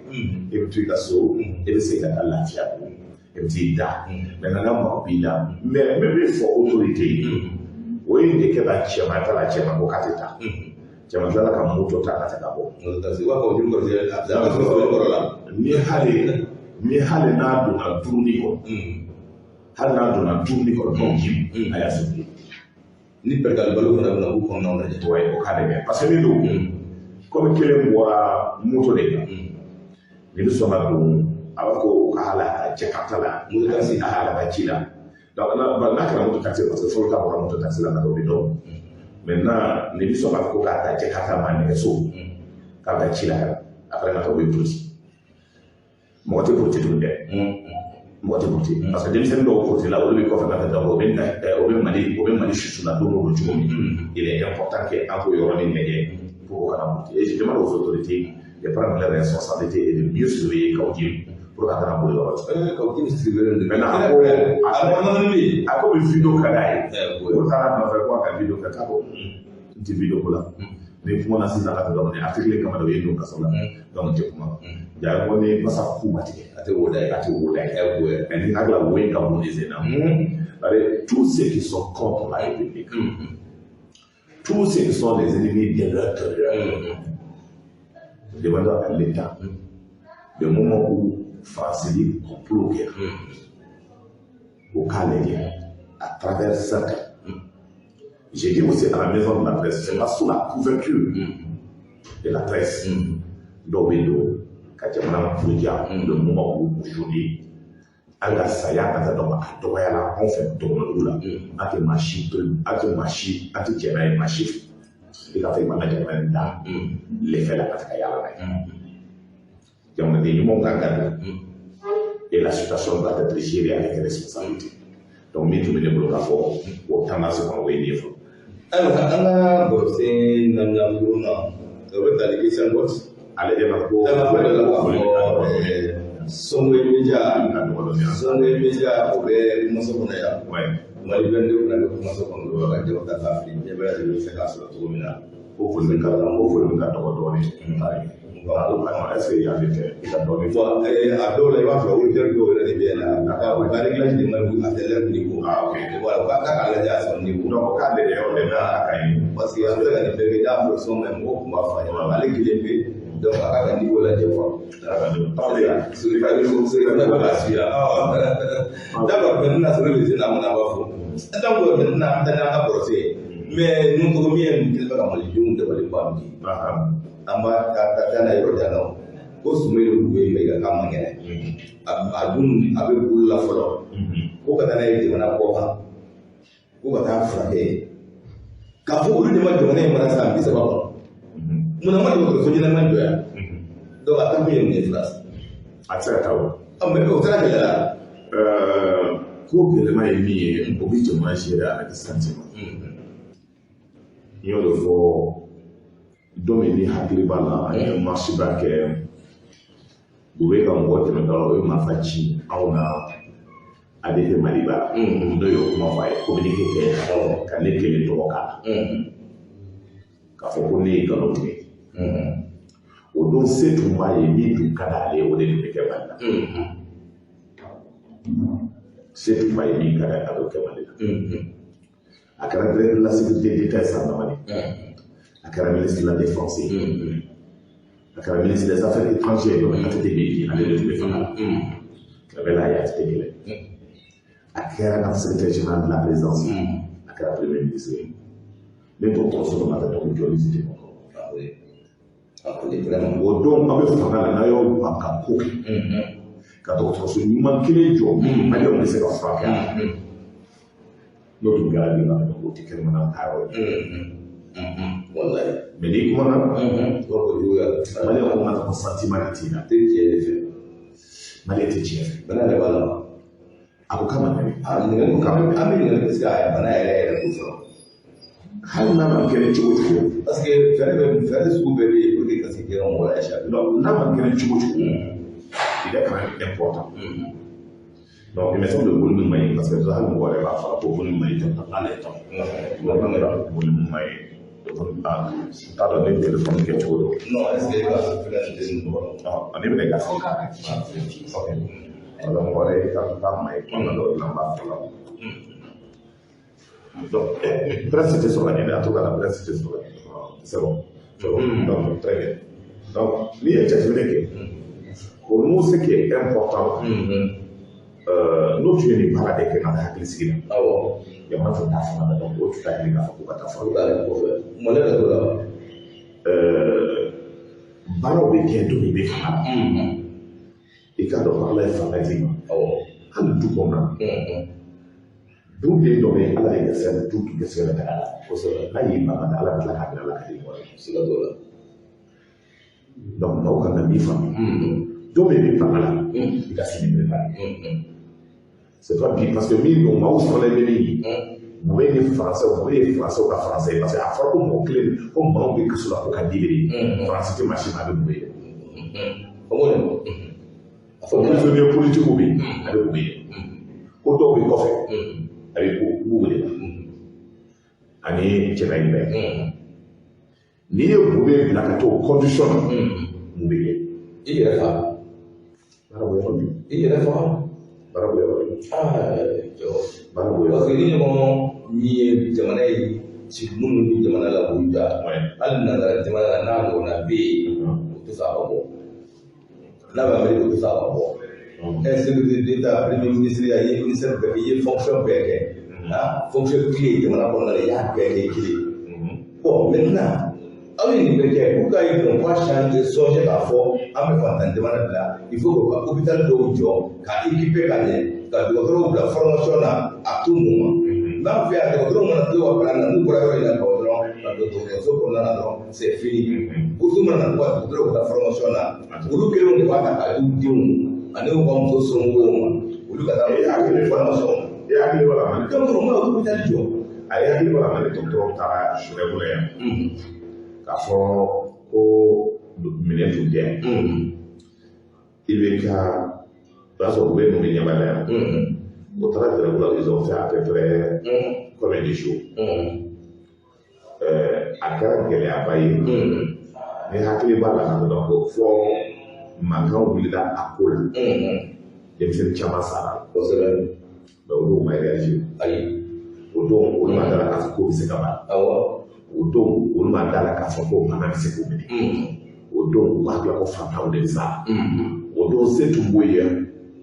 E bɛ to i ka so, e bɛ segin ka taa lafiya, e bɛ t'i da. Maintenant n'a mako b'i la, mais n bɛ min fɔ autorité ye, o ye nin de kɛ ka cɛman ta la, cɛman ko k'a tɛ taa. Cɛman tilala ka moto ta ka taa ka bɔ. U b'a fɔ joli kɔrɔ, a bɛ sɔrɔ kɔrɔ la. Ni hali n'a donna dumuni kɔnɔ, hali n'a donna dumuni kɔnɔ dɔw ji, a y'a sigi. Ni pɛrɛgali balo fana bɛna k'u kɔnɔnaw lajɛ. Ouais, o k'ale kɛ parce que min don, komi kelen bɔra moto de kan, nin bɛ sɔn ka don, a b'a fɔ ko o ka hali a ka Jakarta la. Moto taxi. A ka taa ci la. Donc n'a kɛra moto taxi, parce que fɔlɔ ta bɔra moto taxi la ka taa, o bɛ dɔn. Maintenant nin bɛ sɔn k'a fɔ ko k'a ta Jakarta ma nɛgɛso k'a bɛ taa ci la ka na, après ka taa, o bɛ puruti. Mɔgɔ tɛ puruti tuguni dɛ, mɔgɔ tɛ puruti, parce que denmisɛnnin dɔw puruti la, olu bɛ kɔfɛ ka taa, o bɛ na, o bɛ Mali susu la don o don cogo min. Il est important que an k'o yɔrɔnin lajɛ pour que kana puruti. Et je demande aux autorités de prendre leurs responsabilités et de mieux surveiller Kaou Djim pour que a kana boli yɔrɔ cɛ. Kaou Djim sirilen don. Maintenant a ko a kɔnɔna bɛ yen. A ko bɛ vidéo ka d'a ye, o taara nɔfɛ ko a ka vidéo kɛ, k'a ko n tɛ vidéo ko la. Ni kuma na sisan ka taa, ni article kama dɔ ye don kaso la, donc n tɛ kuma ja ko ni masa ku ma tigɛ. A tɛ wo da ye. A tɛ wo da ye. Ouais. Mais ni hakili la, wo in ka bon ni sen na. C'est-à-dire, tous ceux qui sont contre la République, tous ceux qui sont les ennemis de l'intérieur, demandons à l'État, le moment où France complot kɛra, o k'a lajɛ à travers ça. J'ai dit aussi à la maison de la presse, c'est pas sous la couverture de la presse, dɔw bɛ don ka jamana buruja. Le moment où aujourd'hui an ka saya ka taa dɔn a dɔgɔyara anw fɛ dɔgɔnɔdugu la, an tɛ maa si, an tɛ maa si, an tɛ jɛn n'a ye maa si fɛ i k'a fɔ i b'an ka jamana in da lɛfɛ la ka taga yala n'a ye. Jamanaden ɲumanw kan ka don et la situation doit être gérée avec responsabilité. Donc min tun bɛ ne bolo k'a fɔ o tendance kɔnɔ, o ye nin ye fɔlɔ. Ayiwa, an ka bɔsen naaninan duurunan, o bɛ tali kɛ Sangot. Ale de ma ko An ka fɔ dɔ la k'a fɔ Songwe Media. Ka dɔgɔ dɔɔnin. Songwe Media, o bɛ kumaso kɔnɔ yan. Mali 22 fana bɛ kumaso kɔnɔ ka jama ta k'a fili diɲɛ bɛɛ lajɛlen bɛ se k'a sɔrɔ cogo min na. O foli ka dɔgɔ dɔɔnin. Est-ce que y'ale tɛ i ka dɔɔnin fɔ? Bon, a dɔw la i b'a sɔrɔ auditeur dɔw yɛrɛ de bɛ yen na, a ka u ka réglage de man ɲi, a tɛ leur niveau. Ah, ok. Voilà, u ka k'a lajɛ à son niveau. Donc k'ale de yɔrɔ de n'a ka ɲi. Parce que an bɛ se ka nin bɛɛ kɛ, n'a fɔ son mais mɔgɔw tun b'a fɔ a ɲɛna ale kelen pe, donc a k'a ka niveau lajɛ quoi. Sori bɛ ka suya. D'accord, maintenant sori bɛ sen na mun na, an b'a fɔ. Donc maintenant an bɛ taa n'an ka procès ye. Mais ninnu tɔgɔ min ye nin kɛlen bɛ ka malidenw dabali ban bi. An b'a taa n'a ye yɔrɔ jan na o. Ko Soumaïla Bouye Maïga k'a man kɛnɛ. A dun a bɛ bolo la fɔlɔ. Ko ka taa n'a ye jamana kɔ kan. Ko ka taa furakɛ yen. K'a fɔ olu de ma jamana in mara san 30 kɔnɔ. Munna ma dɔgɔtɔrɔso ɲɛnama jɔ yan? Donc a taa kun ye mun ye France? A tɛ se ka taa o. Ah, mais o taara gɛlɛya la. Ko gɛlɛma ye min ye, o bɛ jamana gérer avec sentiment. N y'o de fɔ don min, ni hakili b'a la, an ye marche ba kɛ, u bɛ ka mɔgɔ tɛmɛ dɔrɔn, o ye marifa ci anw na ADP Maliba, n'o y'o kuma fɔ, a ye communiqué kɛ ka ne kelen tɔgɔ k'a la, k'a fɔ ko ne ye nkalon tigɛ. O don se tun b'a ye, min tun ka d'ale ye, o de tun bɛ kɛ Mali la. Se tun b'a ye, min ka d'ale ye, a b'o kɛ Mali la. A kɛra directeur de la sécurité d'État ye san damani. A kɛra ministre de la défense ye, a kɛra ministre des affaires étrangères ye, ATT bɛ yen, ale de tun bɛ fanga la. Kɛmɛ a ye ATT kɛlɛ. A kɛra ka secrétaire général de la présidence, a kɛra premier ministre ye. Ne dɔgɔtɔrɔso dɔ ma taa, donc jɔli tɛ kɔnɔ. O don aw bɛ fanga la, n'a y'aw ban ka ko kɛ ka dɔgɔtɔrɔso ɲuman kelen jɔ minnu maliyɛnw bɛ se ka furakɛ, n'o tun kɛra bi, o tɛ kɛnɛmana taa yɔrɔ ye. Wallahi. Mais n'i kumana, o ko juguya. Maliyɛn ko ka ko sentiment de t'i la. Tɛ tiɲɛ de fɛ. Maliyɛn tɛ tiɲɛ fɛ. Bana de b'a la. A ko k'a ma kɛnɛ. A ɲininkali ko an bɛ ɲininkali bɛ se ka bana yɛrɛ yɛrɛ ko fɔlɔ. Hali n'a ma kɛnɛ cogo cogo. Parce que fɛɛrɛ bɛ, fɛɛrɛ sugu bɛɛ bɛ yen pour que ka se k'i ka mɔgɔ la échapper. Donc n'a ma kɛnɛ cogo cogo, il est quand même important. Donc il me semble que volume ma ɲi, parce que hali mɔgɔ yɛrɛ b'a fɔ ko volume ma ɲi, tɛ n'ale tɔn. Volume ma ɲi. N t'a dɔn ne téléphone kɛ cogo don. Non, est-ce que i b'a fɛngɛ nin tɛ nin kɔrɔ? Ne bɛna i ka fɔ. Ok. Wala mɔgɔ wɛrɛ i ka taa ma ye kuma dɔw la, n b'a fɔ la. Donc presque tɛ sɔrɔ ka ɲɛ dɛ, en tout cas la presque tɛ sɔrɔ ka ɲɛ. C'est bon. C'est bon. Donc très bien. Donc n'i ye jateminɛ kɛ, o nous, ce qui est important, n'o tun ye nin baara de kɛ ka taa hakili sigi la. Awɔ. Jamana tun t'a fanga la, donc o tun t'a ɲini k'a fɔ ko ka taa fanga. O taalen kɔfɛ, mɔnɛ de t'o la wa? Baaraw bɛ kɛ don min bɛ fanga la. I k'a dɔn ko Ala ye fanga d'i ma. Awɔ. Hali du kɔnɔna na. Du den dɔ bɛ yen, Ala ye gɛrɛsɛgɛ du gɛrɛsɛgɛ bɛ taga la. Kosɛbɛ. N'a y'i ban ka da, Ala bɛ tila k'a minɛ, Ala ka di mɔgɔ ye. Siga t'o la. Donc maaw kan ka min faamu. Don min bɛ fanga la, i ka sini bɛ baara. C'est pas bi, parce que min don, maaw sɔrɔla bɛ min ye. Mɔgɔ ye français, mɔgɔ ye français ka français ye, parce que a fɔra ko mɔgɔ kelen ko maaw bɛ kaso la ko ka libéré. Français tɛ maa si ma, a bɛ mun ye. O de don. A fɔ prisonnier politique bɛ yen, a bɛ mun ye. Ko dɔw bɛ kɔfɛ, a bɛ ko wele la. Ani cɛla in bɛɛ. N'i ye Boubèye bila ka t'o condition na, mun bɛ kɛ? I yɛrɛ fa. Baara bɔ yɔrɔ min. I yɛrɛ fa. Baara bɔ yɔrɔ min. Jɔ. Baara bɔ yɔrɔ. Parce que ni ɲɔgɔn min ye jamana ye ci minnu ni jamana la k'u da. Hali nanzara jamana la, n'a ɲɔgɔnna bɛ yen, o tɛ se a ka bɔ. N'a bɛ Amérique, o tɛ se a ka bɔ. Un secrétaire d'État, premier ministre, i ye ministère bɛɛ kɛ, i ye fonction bɛɛ kɛ. Fonction clé jamana kɔnɔna la, i y'a bɛɛ kɛ kelen. Bon, maintenant, aw ye nin bɛɛ kɛ, pourquoi ils n'ont pas changé, songé k'a fɔ an bɛ fantan jamana de la, il faut que ka hôpital dɔw jɔ, ka équiper ka ɲɛ, ka dɔgɔtɔrɔw bila formation na à tout moment. N'an fɛ yan, dɔgɔtɔrɔw mana to ka kalan na, n'u bɔra yɔrɔ in na ka bɔ dɔrɔn, ka don dɔgɔtɔrɔso kɔnɔna na dɔrɔn, c'est fini. Bourse mana na, ka dɔgɔtɔrɔw ka taa formation na, olu kelenw de b'a ta k'a di u denw ani u ka muso somɔgɔw ma, olu ka taa formation na. I hakili b'a la Mali. Donc o ma hôpital jɔ. A ye hakili b'a la Mali dɔgɔtɔrɔw taara grève la yan. K'a fɔ ko minɛn tun tɛ yan. I bɛ ka, o y'a sɔrɔ u bɛ ninnu ɲɛba la yan. O taara grève la, ils ont fait à peu près combien de jours? A kɛra gɛlɛyaba ye. Ni hakili b'a la ka dɔn ko fɔ mankan wulila a ko la. Denmisɛnnin caman sara. Kosɛbɛ. Mais olu ma réagir. Ayi. O don olu ma da la k'a fɔ k'o bɛ se ka ban. Awɔ. O don olu ma da la k'a fɔ ko bana bɛ se k'o minɛ. O don u b'a bila ko fantanw de bɛ sa. O don se tun b'o ye,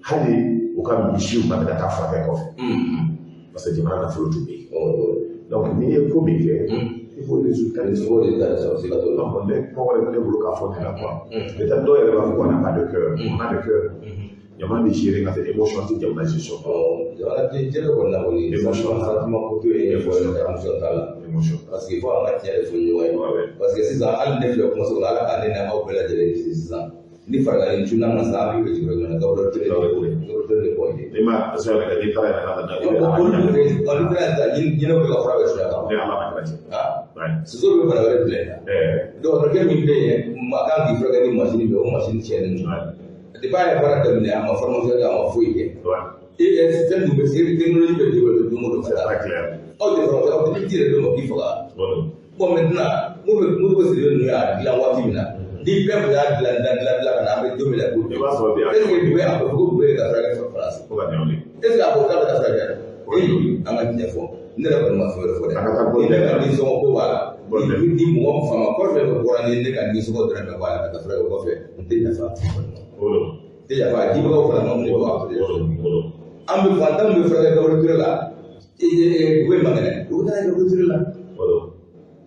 hali u ka misiw ma ka taa furakɛ kɔfɛ. Parce que jamana nafolo tun bɛ yen. Donc n'i ye ko min kɛ, i b'o résultat de I sɔrɔ. b'o de ta sɔrɔ, siga t'o la. Donc ne kuma wɛrɛ bɛ ne bolo k'a fɔ nin la quoi. Peut-être dɔw yɛrɛ b'a fɔ qu'on n'a pas de cœur. On a de cœur. Jamana bɛ gérer ka tɛ émotion tɛ jamana gestion. Jamana tɛ jɛgɛ kɔni na kɔni. Émotion sentiment ko to yen, émotion t'a la. Émotion. Parce que fo an ka tiɲɛ de fɔ ɲɔgɔn ye. Parce que sisan hali ne filɛ kuma kɔnɔ, Ala ka ne n'aw bɛɛ lajɛlen kisi sisan. Ni farigan ni cunna kan sisan, an bɛ jigin yɔrɔ min na, Gabriel Touré de kɔ ye. N'i ma sɔn ka n'i taara yɛrɛ ka taa. Olu bɛ olu bɛna sisan ɲinɛw bɛ ka fura bɛɛ suɲɛ ka ban. Ni Ala ma kɛra cɛ. Soso bɛ bana wɛrɛ bila i la. Dɔgɔtɔrɔkɛ min bɛ yen, maa kan k'i furakɛ ni masini bɛ, o masini tiɲɛnen don. Depuis a ye baara daminɛ, a ma formation kɛ, a ma foyi kɛ. E fɛn dun bɛ technologie bɛ développé don o don ka taa. Aw tɛ formation, aw tɛ yɛrɛ dɔn k'i faga. Bon maintenant, Modibo Sidibe ninnu y'a dilan waati min na, ni bɛɛ tun y'a dilan dilan dilan dilan ka na, an bɛ don min na ko I b'a sɔrɔ bi. Est ce que Boubèye a fɔ ko Boubèye ka furakɛ France? Fo ka ɲɛ. Est ce que a ko k'a bɛ ka furakɛ? Ee, an ka tiɲɛ fɔ. Ne yɛrɛ kɔni ma fɛn wɛrɛ fɔ dɛ. A ka taa bɔ. Ni ne ka nisɔngɔ ko b'a la. Ni mɔgɔ faama kɔfɛ bɛ bɔra ni ne ka nisɔngɔ dɔrɔn bɛ bɔ a la ka taa furakɛ kɔfɛ n tɛ yafa n tɛ yafa a dibagaw fana ma mun de b'a an bɛ fantan bɛ furakɛ Gabriel Touré la dugu in man kɛnɛ u bɛ taa n'a ye Gabriel Touré la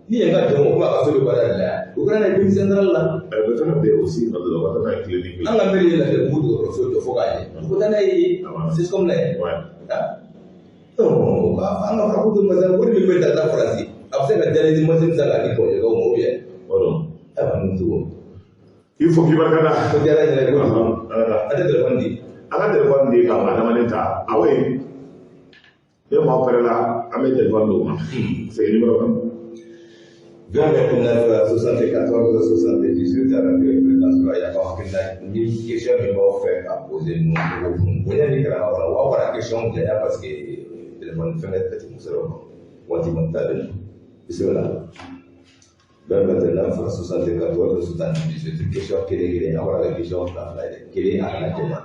ni ye n ka jɔn o kuma a ka so bɛ baara de la yan u kɛra n'a ye central la. An ka mairie ye Lafiyabugu dɔgɔtɔrɔso jɔ fo k'a ɲɛ u bɛ taa n'a ye CSCOM la yen. An ka farako to masa wari min bɛ ta taa Faransi a bɛ se ka dialyse machine san k'a di kɔrɔkɛw ma ou bien. Ayiwa n'o cogo. Il faut k'i barika da. O diyara n yɛrɛ ye kojugu. An tɛ téléphone di. An ka téléphone di ka adamaden ta awɔ ye. Ne maaw pɛrɛla an bɛ téléphone d'o ma. C'est numéro 1. 20 29 74 78 radio fréquence la yafa hakilina ni question min b'aw fɛ ka poser ninnu bonya ni karama kɔnɔ wa kana question janya parce que téléphone fɛngɛ tɛ muso ma waati man ta de bisimila 20 29 74 78 question kelen kelen aw kana kɛ question fila fila ye dɛ kelen a kana janya.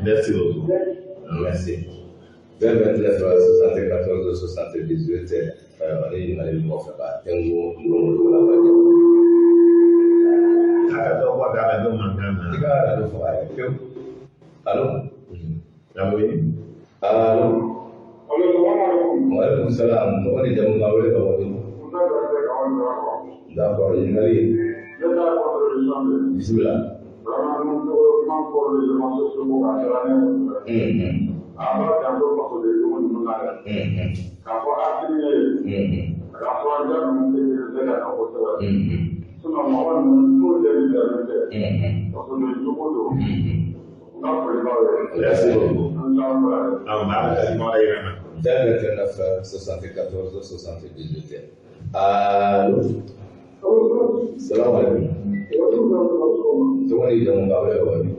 Merci beaucoup. Merci. 20 29 74 78 ale ɲininkali bɛ mɔgɔ fɛ ka tɛnku la ka jɛ. A ka dɔ bɔ a ka dɔ mankan na. I ka arajo faga yɛrɛ pewu. Allo. Allo. Allo. Allo, salaam alaikum. Wa alaikum salam. Tɔgɔ ni jamu k'an wele ka bɔ min? D'accord, ɲininkali. Ne ta ye contre-région de ye. Bisimila. Vraiment, nous kɔrɔ de ma so a diyara ne ye kosɛbɛ. A b'a janto fasoden jugu ninnu na dɛ. K'a fɔ hakili ye a ka furakɛ ninnu tɛ se ka ɲɛ kosɛbɛ. Sinon mɔgɔ ninnu n'u jaabi jaabi tɛ fasoden jugu don. N ka foli b'aw ye. Merci beaucoup. An t'aw fara ye. An b'a la yɛrɛ ma. 29 74 78. Allo. Salamu alaikum. Tɔgɔ ni jamu k'a wele ka bɔ min?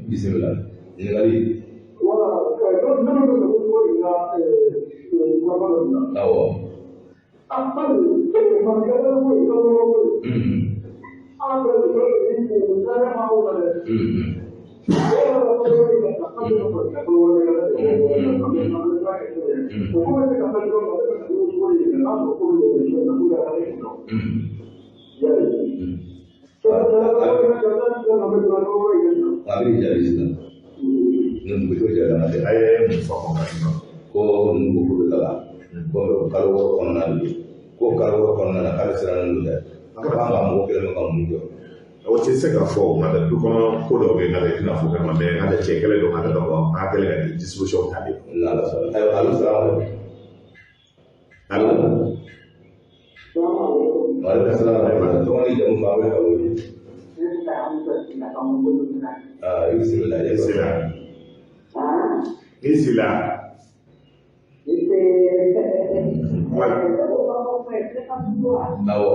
Bisimila. Ɲininkali. Awɔ. A bɛ jaabi sisan. Nin ko jaabi an tɛ. A ye mun fɔ ko ninnu ko k'u bɛ taga ko kalo 6 kɔnɔna de don ko kalo 6 kɔnɔna na k'ale sirannen don dɛ k'an ka mɔgɔ kɛlen bɛ ka mun jɔ. O tɛ se ka fɔ o ma dɛ, du kɔnɔ ko dɔw bɛ yen nka i tɛna fɔ kɛnɛ ma mɛ n ka cɛ kɛlɛ don ka dɔn an kɛlen ka disposition ta de. N'Ala sɔnna. Ayiwa, alo, salamu aleykum. Alo. Waaleykum salaam wa rahmatulah. Tɔgɔ ni jamu k'an wele ka bɔ min? Aa, i bisimila. I bisimila. I bisimila. Awɔ.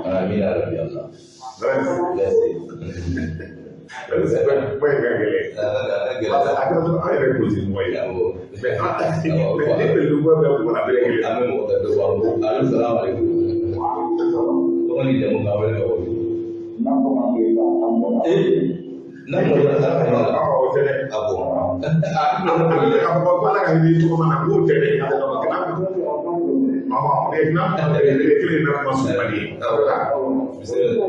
Amin ya Rabbi Allah. Merci. A kɛra dɔrɔn an yɛrɛ politique mɔgɔ ye. Mais ne bɛ lu bɛ kuma la bɛɛ kelen. An bɛ mɔgɔ tɛ dɔ bɔ. Alo, salamu aleykum. Tɔgɔ ni jamu k'an wele ka bɔ min? N'a mɔgɔ ala ka hinɛ la. O tɛ dɛ. A bɔn. A bɛ k'a fɔ ko ala ka hinɛ tɔgɔ ma na k'o tɛ dɛ. N'a kelen na kuma surumani ye. Bisimila.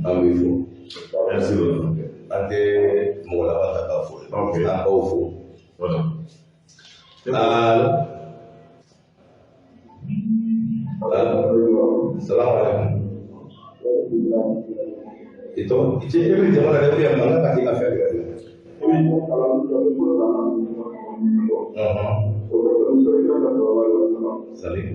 An b'i fo. Merci beaucoup. An tɛ mɔgɔ laban ta k'a fo. Ok. An b'aw fo. Voilà. Alo. Alo. Salamu aleykum. I tɔgɔ i cɛ e bɛ jama la dɛ ou bien mankan ka k'i ka fɛn tigɛ. Salut.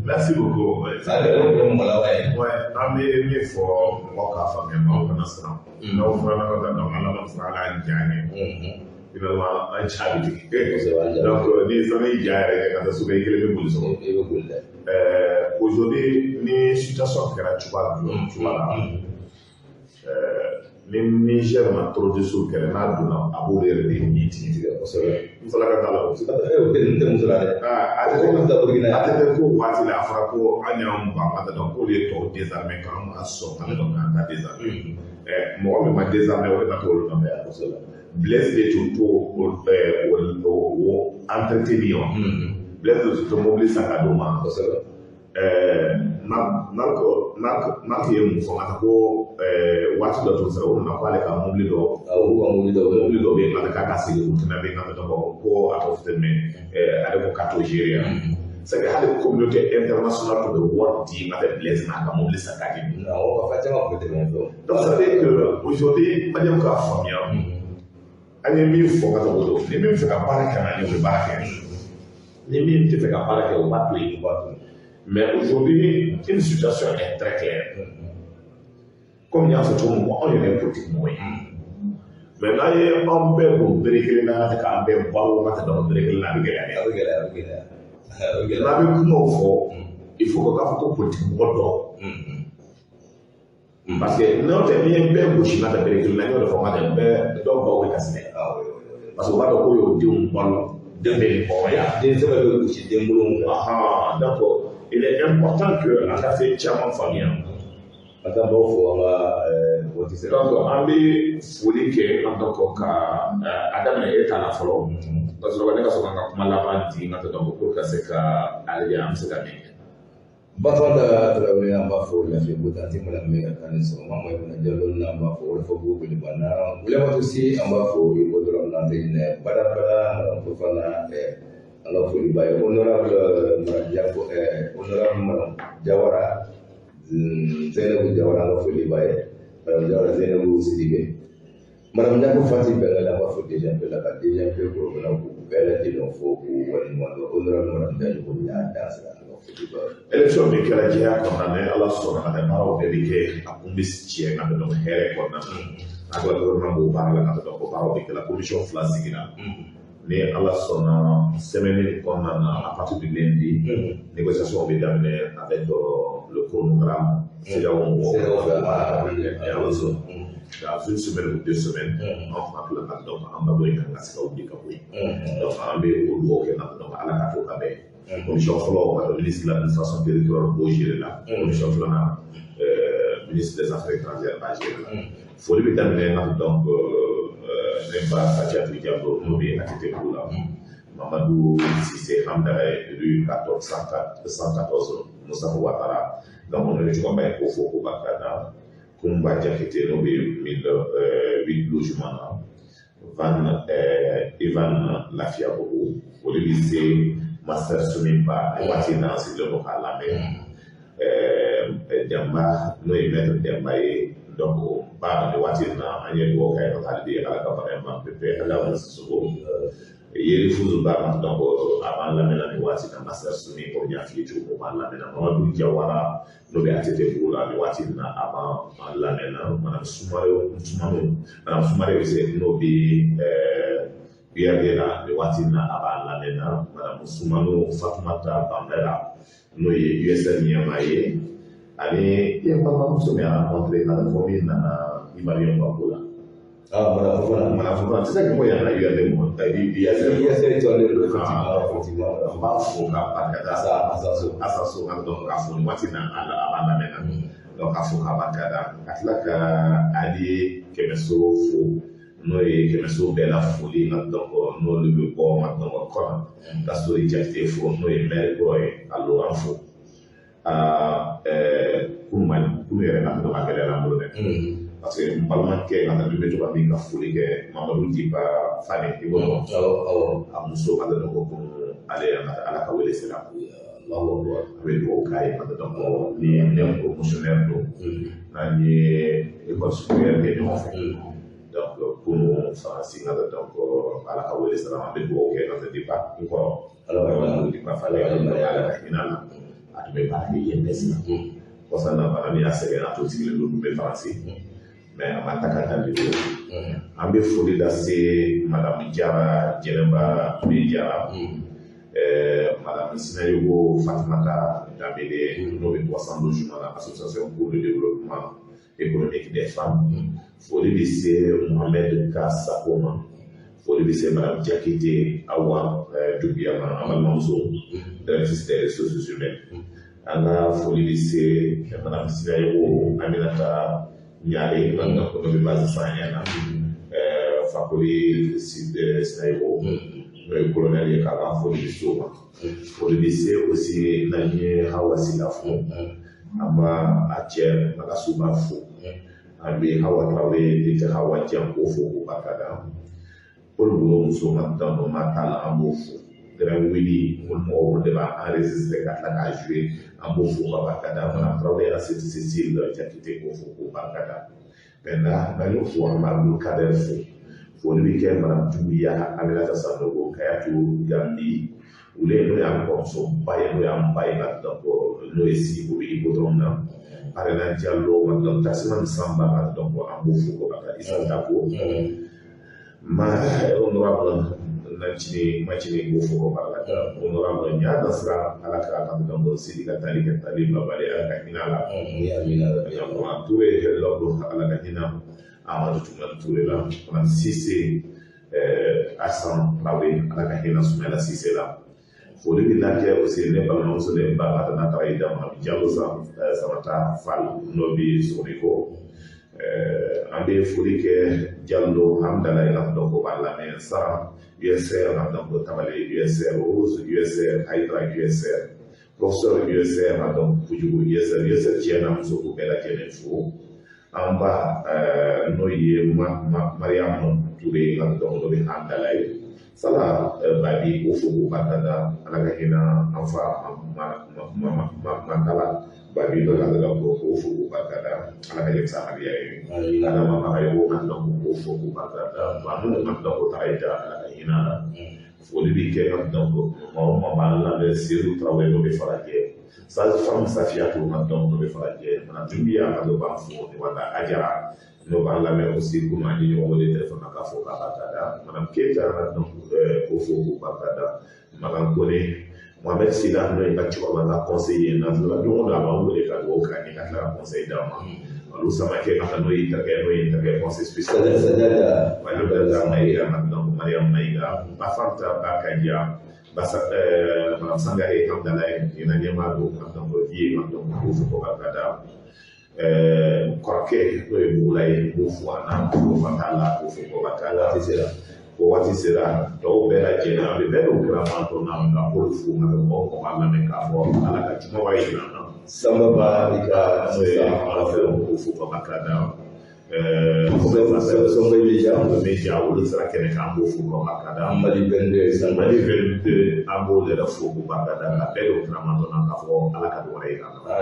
Merci beaucoup. Ça, c'est le mot là, ouais. Ouais, an bɛ min fɔ mɔgɔ k'a faamuya maaw kana siran. N'aw fana ka dɔn ala ma siran ala y'an diya ɲɛ. Finalement an ja bɛ tigɛ. Donc ni sanu y'i ja yɛrɛ kɛ ka taa so i kelen bɛ boli sɔrɔ. I bɛ boli dɛ. Aujourd'hui ni situation kɛra cogoya jumɛn cogoya la. Ni Niger ma terroriste kɛlɛ n'a donna a b'o yɛrɛ de ni tigɛ kosɛbɛ. Musala ka t'a la o. O tɛ nin tɛ muso la dɛ. A tɛ Burkina. A tɛ ko waati la a fɔra ko an y'an ban ka taa dɔn k'olu ye tɔw désarmé k'an ma sɔn ka dɔn k'an ka désarmé. Mɔgɔ min ma désarmé o de ka t'olu nɔfɛ yan kosɛbɛ. Blaise de tun t'o o entretenir wa. Blaise de tun tɛ mobili san ka d'o ma. Kosɛbɛ. Marc ye mun fɔ ka taa ko waati dɔ tun sera o nana ko ale ka mobili dɔ. Awɔ, k'u ka mobili dɔ bɛ yen. Mobili dɔ bɛ yen k'a ka segin Burkina bɛ yen ka taa ko a tɔgɔ tɛ mɛ ale ko k'a t'o gérer yan. C'est que hali communauté internationale tun bɛ wari di n ka tɛ Blaise ma a ka mobili san k'a di. Awɔ, ka fɛn caman tun bɛ tɛmɛ fɛ. Donc ça veut dire que aujourd'hui Maliyɛnw k'a faamuya, an ye min fɔ ka taa o don, ni min bɛ fɛ ka baara kɛ n'an ye, o bɛ baara kɛ, ni min tɛ fɛ ka baara kɛ, o b'a to yen. O b'a to yen. Mais aujourd'hui, une situation est très claire. Comme n y'a fɔ cogo min, anw yɛrɛ ye politique mɔgɔ ye. Mais n'an ye an bɛɛ don bere kelen na ka k'an bɛɛ balo ka tɛmɛ bere kelen na, a bɛ gɛlɛya dɛ. A bɛ gɛlɛya, a bɛ gɛlɛya. A bɛ gɛlɛya. N'an bɛ kumaw fɔ, il faut que k'a fɔ ko politique mɔgɔ dɔw. Parce que n'o tɛ, n'i ye bɛɛ gosi n'a tɛ bere kelen na, n y'o de fɔ, n ka tɛ bɛɛ dɔw baw bɛ kasi dɛ. Parce que u b'a dɔn k'o y'o denw balo, den bɛ nin hɔrɔnya. Den sɛbɛ bɛ gosi den bolo. Donc il est important que an ka fɛn caman faamuya. An ka baw fo an ka waati sera. Donc an bɛ foli kɛ an donc ka a daminɛ e ta la fɔlɔ. Parce que ne ka sɔrɔ k'an ka kuma laban di n ka donc pour ka se ka hali an bɛ se ka min kɛ. Batɔnta Tarawele, an b'a fɔ Lafiya ko tanti Madame ani sɔgɔma Mayimuna Jalo n'an b'a fɔ Wɔlɔfɔbugu Belebana Wulematu Si, an b'a fɔ i ko dɔrɔn n'an tɛ ɲinɛ badabada Madame Fofana, an ka foli b'a ye honorable Madame Jako, honorable Madame Jawara Zɛnɛbu Jawara, an ka foli b'a ye Madame Jawara Zɛnɛbu Sidibe, Madame Jako Fati Bɛngɛlɛ, an b'a fɔ DGMP la ka DGMP kɔrɔbɔlaw k'u bɛɛ lajɛlen fo k'u waleɲuman dɔn. Honorable Madame Daɲogo y'a dan sira, an ka foli b'a ye. Élection min kɛra jɛya kɔnɔna na, Ala sɔnna ka taa baaraw bɛɛ bɛ kɛ, a kun bɛ tiɲɛ ka bɛn donc hɛrɛ kɔnɔna na. An ka gouvernement b'o baara la ka bɛn donc baaraw bɛ kɛ la, commission 2 sigira. Ni Ala sɔnna, semaine nin kɔnɔna na, à partir du lundi, négociation bɛ daminɛ avec le chronogramme CEDEAO mɔgɔw. Ni Ala sɔnna, dans une semaine ou 2 semaines, an fana tila ka donc an ka bɔ yen ka se ka wuli ka bɔ yen. Donc an bɛ o dugawu kɛ ka donc Ala ka to ka bɛn. Commission fɔlɔ ka ministre de l'administration territoriale b'o gérer la. Commission filanan, ministre des affaires étrangères b'a gérer la. Foli bɛ daminɛ na donc ne ba Fatiatou Diallo n'o bɛ ATT bugu la. Mamadou Cissé Hamdalaye rue 14 114 Moustapha Ouattara, donc n'o ye cɛkɔrɔba ye k'o fo k'o barika da. Koumba Diakité n'o bɛ 1008 logement na. Van Ivan Lafiabougou, foli bɛ se Master Sumiba nin waati in na, an sigilen don k'a lamɛn. Demba n'o ye maître Demba ye, donc ba nin waati in na an ye dugawu k'a ye hali bi Ala ka bana in ban pepe. Ala ka Sisoko Yeri Fuzuba, donc a b'an lamɛnna nin waati in na. Master Sumi, komi n y'a f'i ye cogo min, o b'an lamɛnna. Mamadou Diawara n'o bɛ ATT bugu la nin waati in na, a b'an lamɛnna. Madame Sumare Sumano, Madame Sumare bɛ se n'o bɛ URD la nin waati in na, a b'an lamɛnna. Madame Sumano Fatumata Banbela n'o ye USR ɲɛmaa ye, ani i ye balimamuso min rencontré ka fɔ min nana Ivoirien ka ko la. Ah, Madame Fofana. Madame Fofana tɛ se ka ko yan na URD mɔgɔ USR tɔnden don effectivement, effectivement. An b'a fo ka barika da. Asa Asaso. Asaso ka donc k'a fo nin waati in na, a b'an lamɛnna. Donc k'a fo k'a barika da, ka tila ka Ali Kɛmɛso fo, n'o ye Kɛmɛso bɛɛ la foli nka donc n'olu bɛ bɔ nka donc kɔnɔ ka Sori Jakite fo, n'o ye maire kɔrɔ ye, ka Laurent fo. Kunu ma kunu yɛrɛ ka donc a gɛlɛyara n bolo dɛ, parce que n balimakɛ ka taa bɛ to ka min ka foli kɛ, Mamadu Diba Fane, i b'o dɔn. Awɔ, awɔ. A muso ka donc kunu ale Ala ka wele sera. Allahu akbar. A bɛ dugawu k'a ye ka donc ni ne promotionnaire don, n'an ye école supérieure kɛ ɲɔgɔn fɛ. Donc kunu Faransi ka donc Ala ka wele sera, an bɛ dugawu kɛ ka taa Diba n kɔrɔ. Ala ka Mamadu Diba Fane, Ala ka hinɛ a la. A tun bɛ baara kɛ INPS la. Kɔsa na bana min y'a sɛgɛn, a tun sigilen don, tun bɛ Faransi. Mais a ma ta ka taa biro. An bɛ foli lase Madame Jara Jɛnɛba B Jara. Madame Sinayogo Fatimata Dambélé n'o bɛ 300 logements la, association pour le développement économique des femmes. Foli bɛ se Mohamed Ka Sako ma. Foli bɛ se Madame Diakité Awa Doumbia ma, an balimamuso, directrice des ressources humaines. An ka foli bɛ se Madame Sinayogo Aminata Ɲare, n'o bɛ base san ɲɛ na. Fakoli Sinayogo n'o ye colonel ye, k'a ka foli bɛ se o ma. Foli bɛ se aussi n'an ye Hawa Sila fo, an b'a a cɛ Magasuba fo. An bɛ Hawa Tarawele directeur Hawa Dian k'o fo k'o barika da. Paul Bolo muso ma donc ma t'a la, an b'o fo. Grand Willy, olu mɔgɔw, olu de b'a enregistré ka tila k'a jouer. An b'o fo ka barika da. Madame Traoré Aseti Cécile Diakité, k'o fo k'o barika da. Maintenant, n'an y'o fo, an b'a Abdul Kader fo. Foli bɛ kɛ Madame Doumbia Aminata Sanogo, Kayatu Gambi olu ye, n'o y'an kɔrɔmusoba ye, n'o y'an ba ye ka, donc n'o ye si o bɛ hippodrome na. Arena Diallo, donc Taximan Samba, donc an b'o fo ko ka taa Isa Dabo ma honorable Nacini Macini, k'o fo ko barika da. Honorable Ɲa Nasira, Ala ka donc Sidi ka tali kɛ tali babali, Ala ka hinɛ a la. Amina. Touré Lɔbɔ, Ala ka hinɛ Amadou Toumani Touré la. Madame Cissé Assane Traoré, Ala ka hinɛ Soumaïla Cissé la. Foli bɛ na kɛ aussi ne balimamuso, ne ba ka n'a taara i da ma Diallo Samata Fall, n'o bɛ Sogoniko. An bɛ foli kɛ Diallo Hamdala, ka donc o b'a lamɛn. Sara USR, ka donc Tabale USR, Rose USR, Haïdra USR, professeur USR, ka donc Kojugu USR, USR cɛ n'a muso, k'u bɛɛ lajɛlen fo. An ba, n'o ye Mariam Touré, ka donc n'o bɛ Hamdala ye. Sala Babi, k'o fo k'o barika da. Ala ka hinɛ an fa Mandala Babi dɔ la, k'o fo k'o barika da. Ala ka yɛlɛ sahariya ye. Adama Bagayogo, ka donc k'o fo k'o barika da. Mamu, ka donc o taara i da, Ala ka hinɛ a la. Foli bɛ kɛ ka donc maa o maa b'an lamɛn. Seydou Traoré, n'o bɛ Falajɛ. Sage femme Safiatou, ka donc n'o bɛ Falajɛ. Madame Doumbia, ka dɔ b'an fo ni wala. Ajara, n'o b'an lamɛn aussi, komi an ye ɲɔgɔn wele téléphone na k'a fɔ k'a barika da. Madame Keita, ka donc k'o fo k'o barika da. Makan Kone, Mohamed Sila, n'o ye n ka cɛkɔrɔba ka conseiller ye nanzara, don o don a b'an wele ka dugawu k'an ye, ka tila ka conseil d'an ma. Olu Samakɛ, ka taa n'o ye terikɛ, n'o ye n terikɛ conseil spécial. Sajada. Wale Mayiga, donc Mariam Mayiga, Bafanta Bakadia, Basa, Madame Sangare Hamdalaye, ɲinan ɲɛmaa don, ka donc vie, ka donc k'o fo ko barika da. Kɔrɔkɛ, n'o ye Bugula ye, n b'o fo, a n'a muso Fatala, k'o fo ko barika da. Waati sera. O waati sera, tɔw bɛɛ lajɛlen, an bɛ bɛɛ don kira mantɔ na, ka olu fo, ka mɔgɔ mɔgɔ b'a lamɛn k'a fɔ Ala ka juma wɛrɛ yira an na. Samba Ba, i ka N'o ye sisan ala fɛ, k'o fo ka barika da. Sɔnba Meja. Meja, olu sera kɛnɛ kan, an b'o fo ka barika da. Mali 22 Samba. Mali 22, an b'o yɛrɛ fo k'o barika da, ka bɛɛ don kira mantɔ na k'a fɔ Ala ka wɛrɛ yira an na.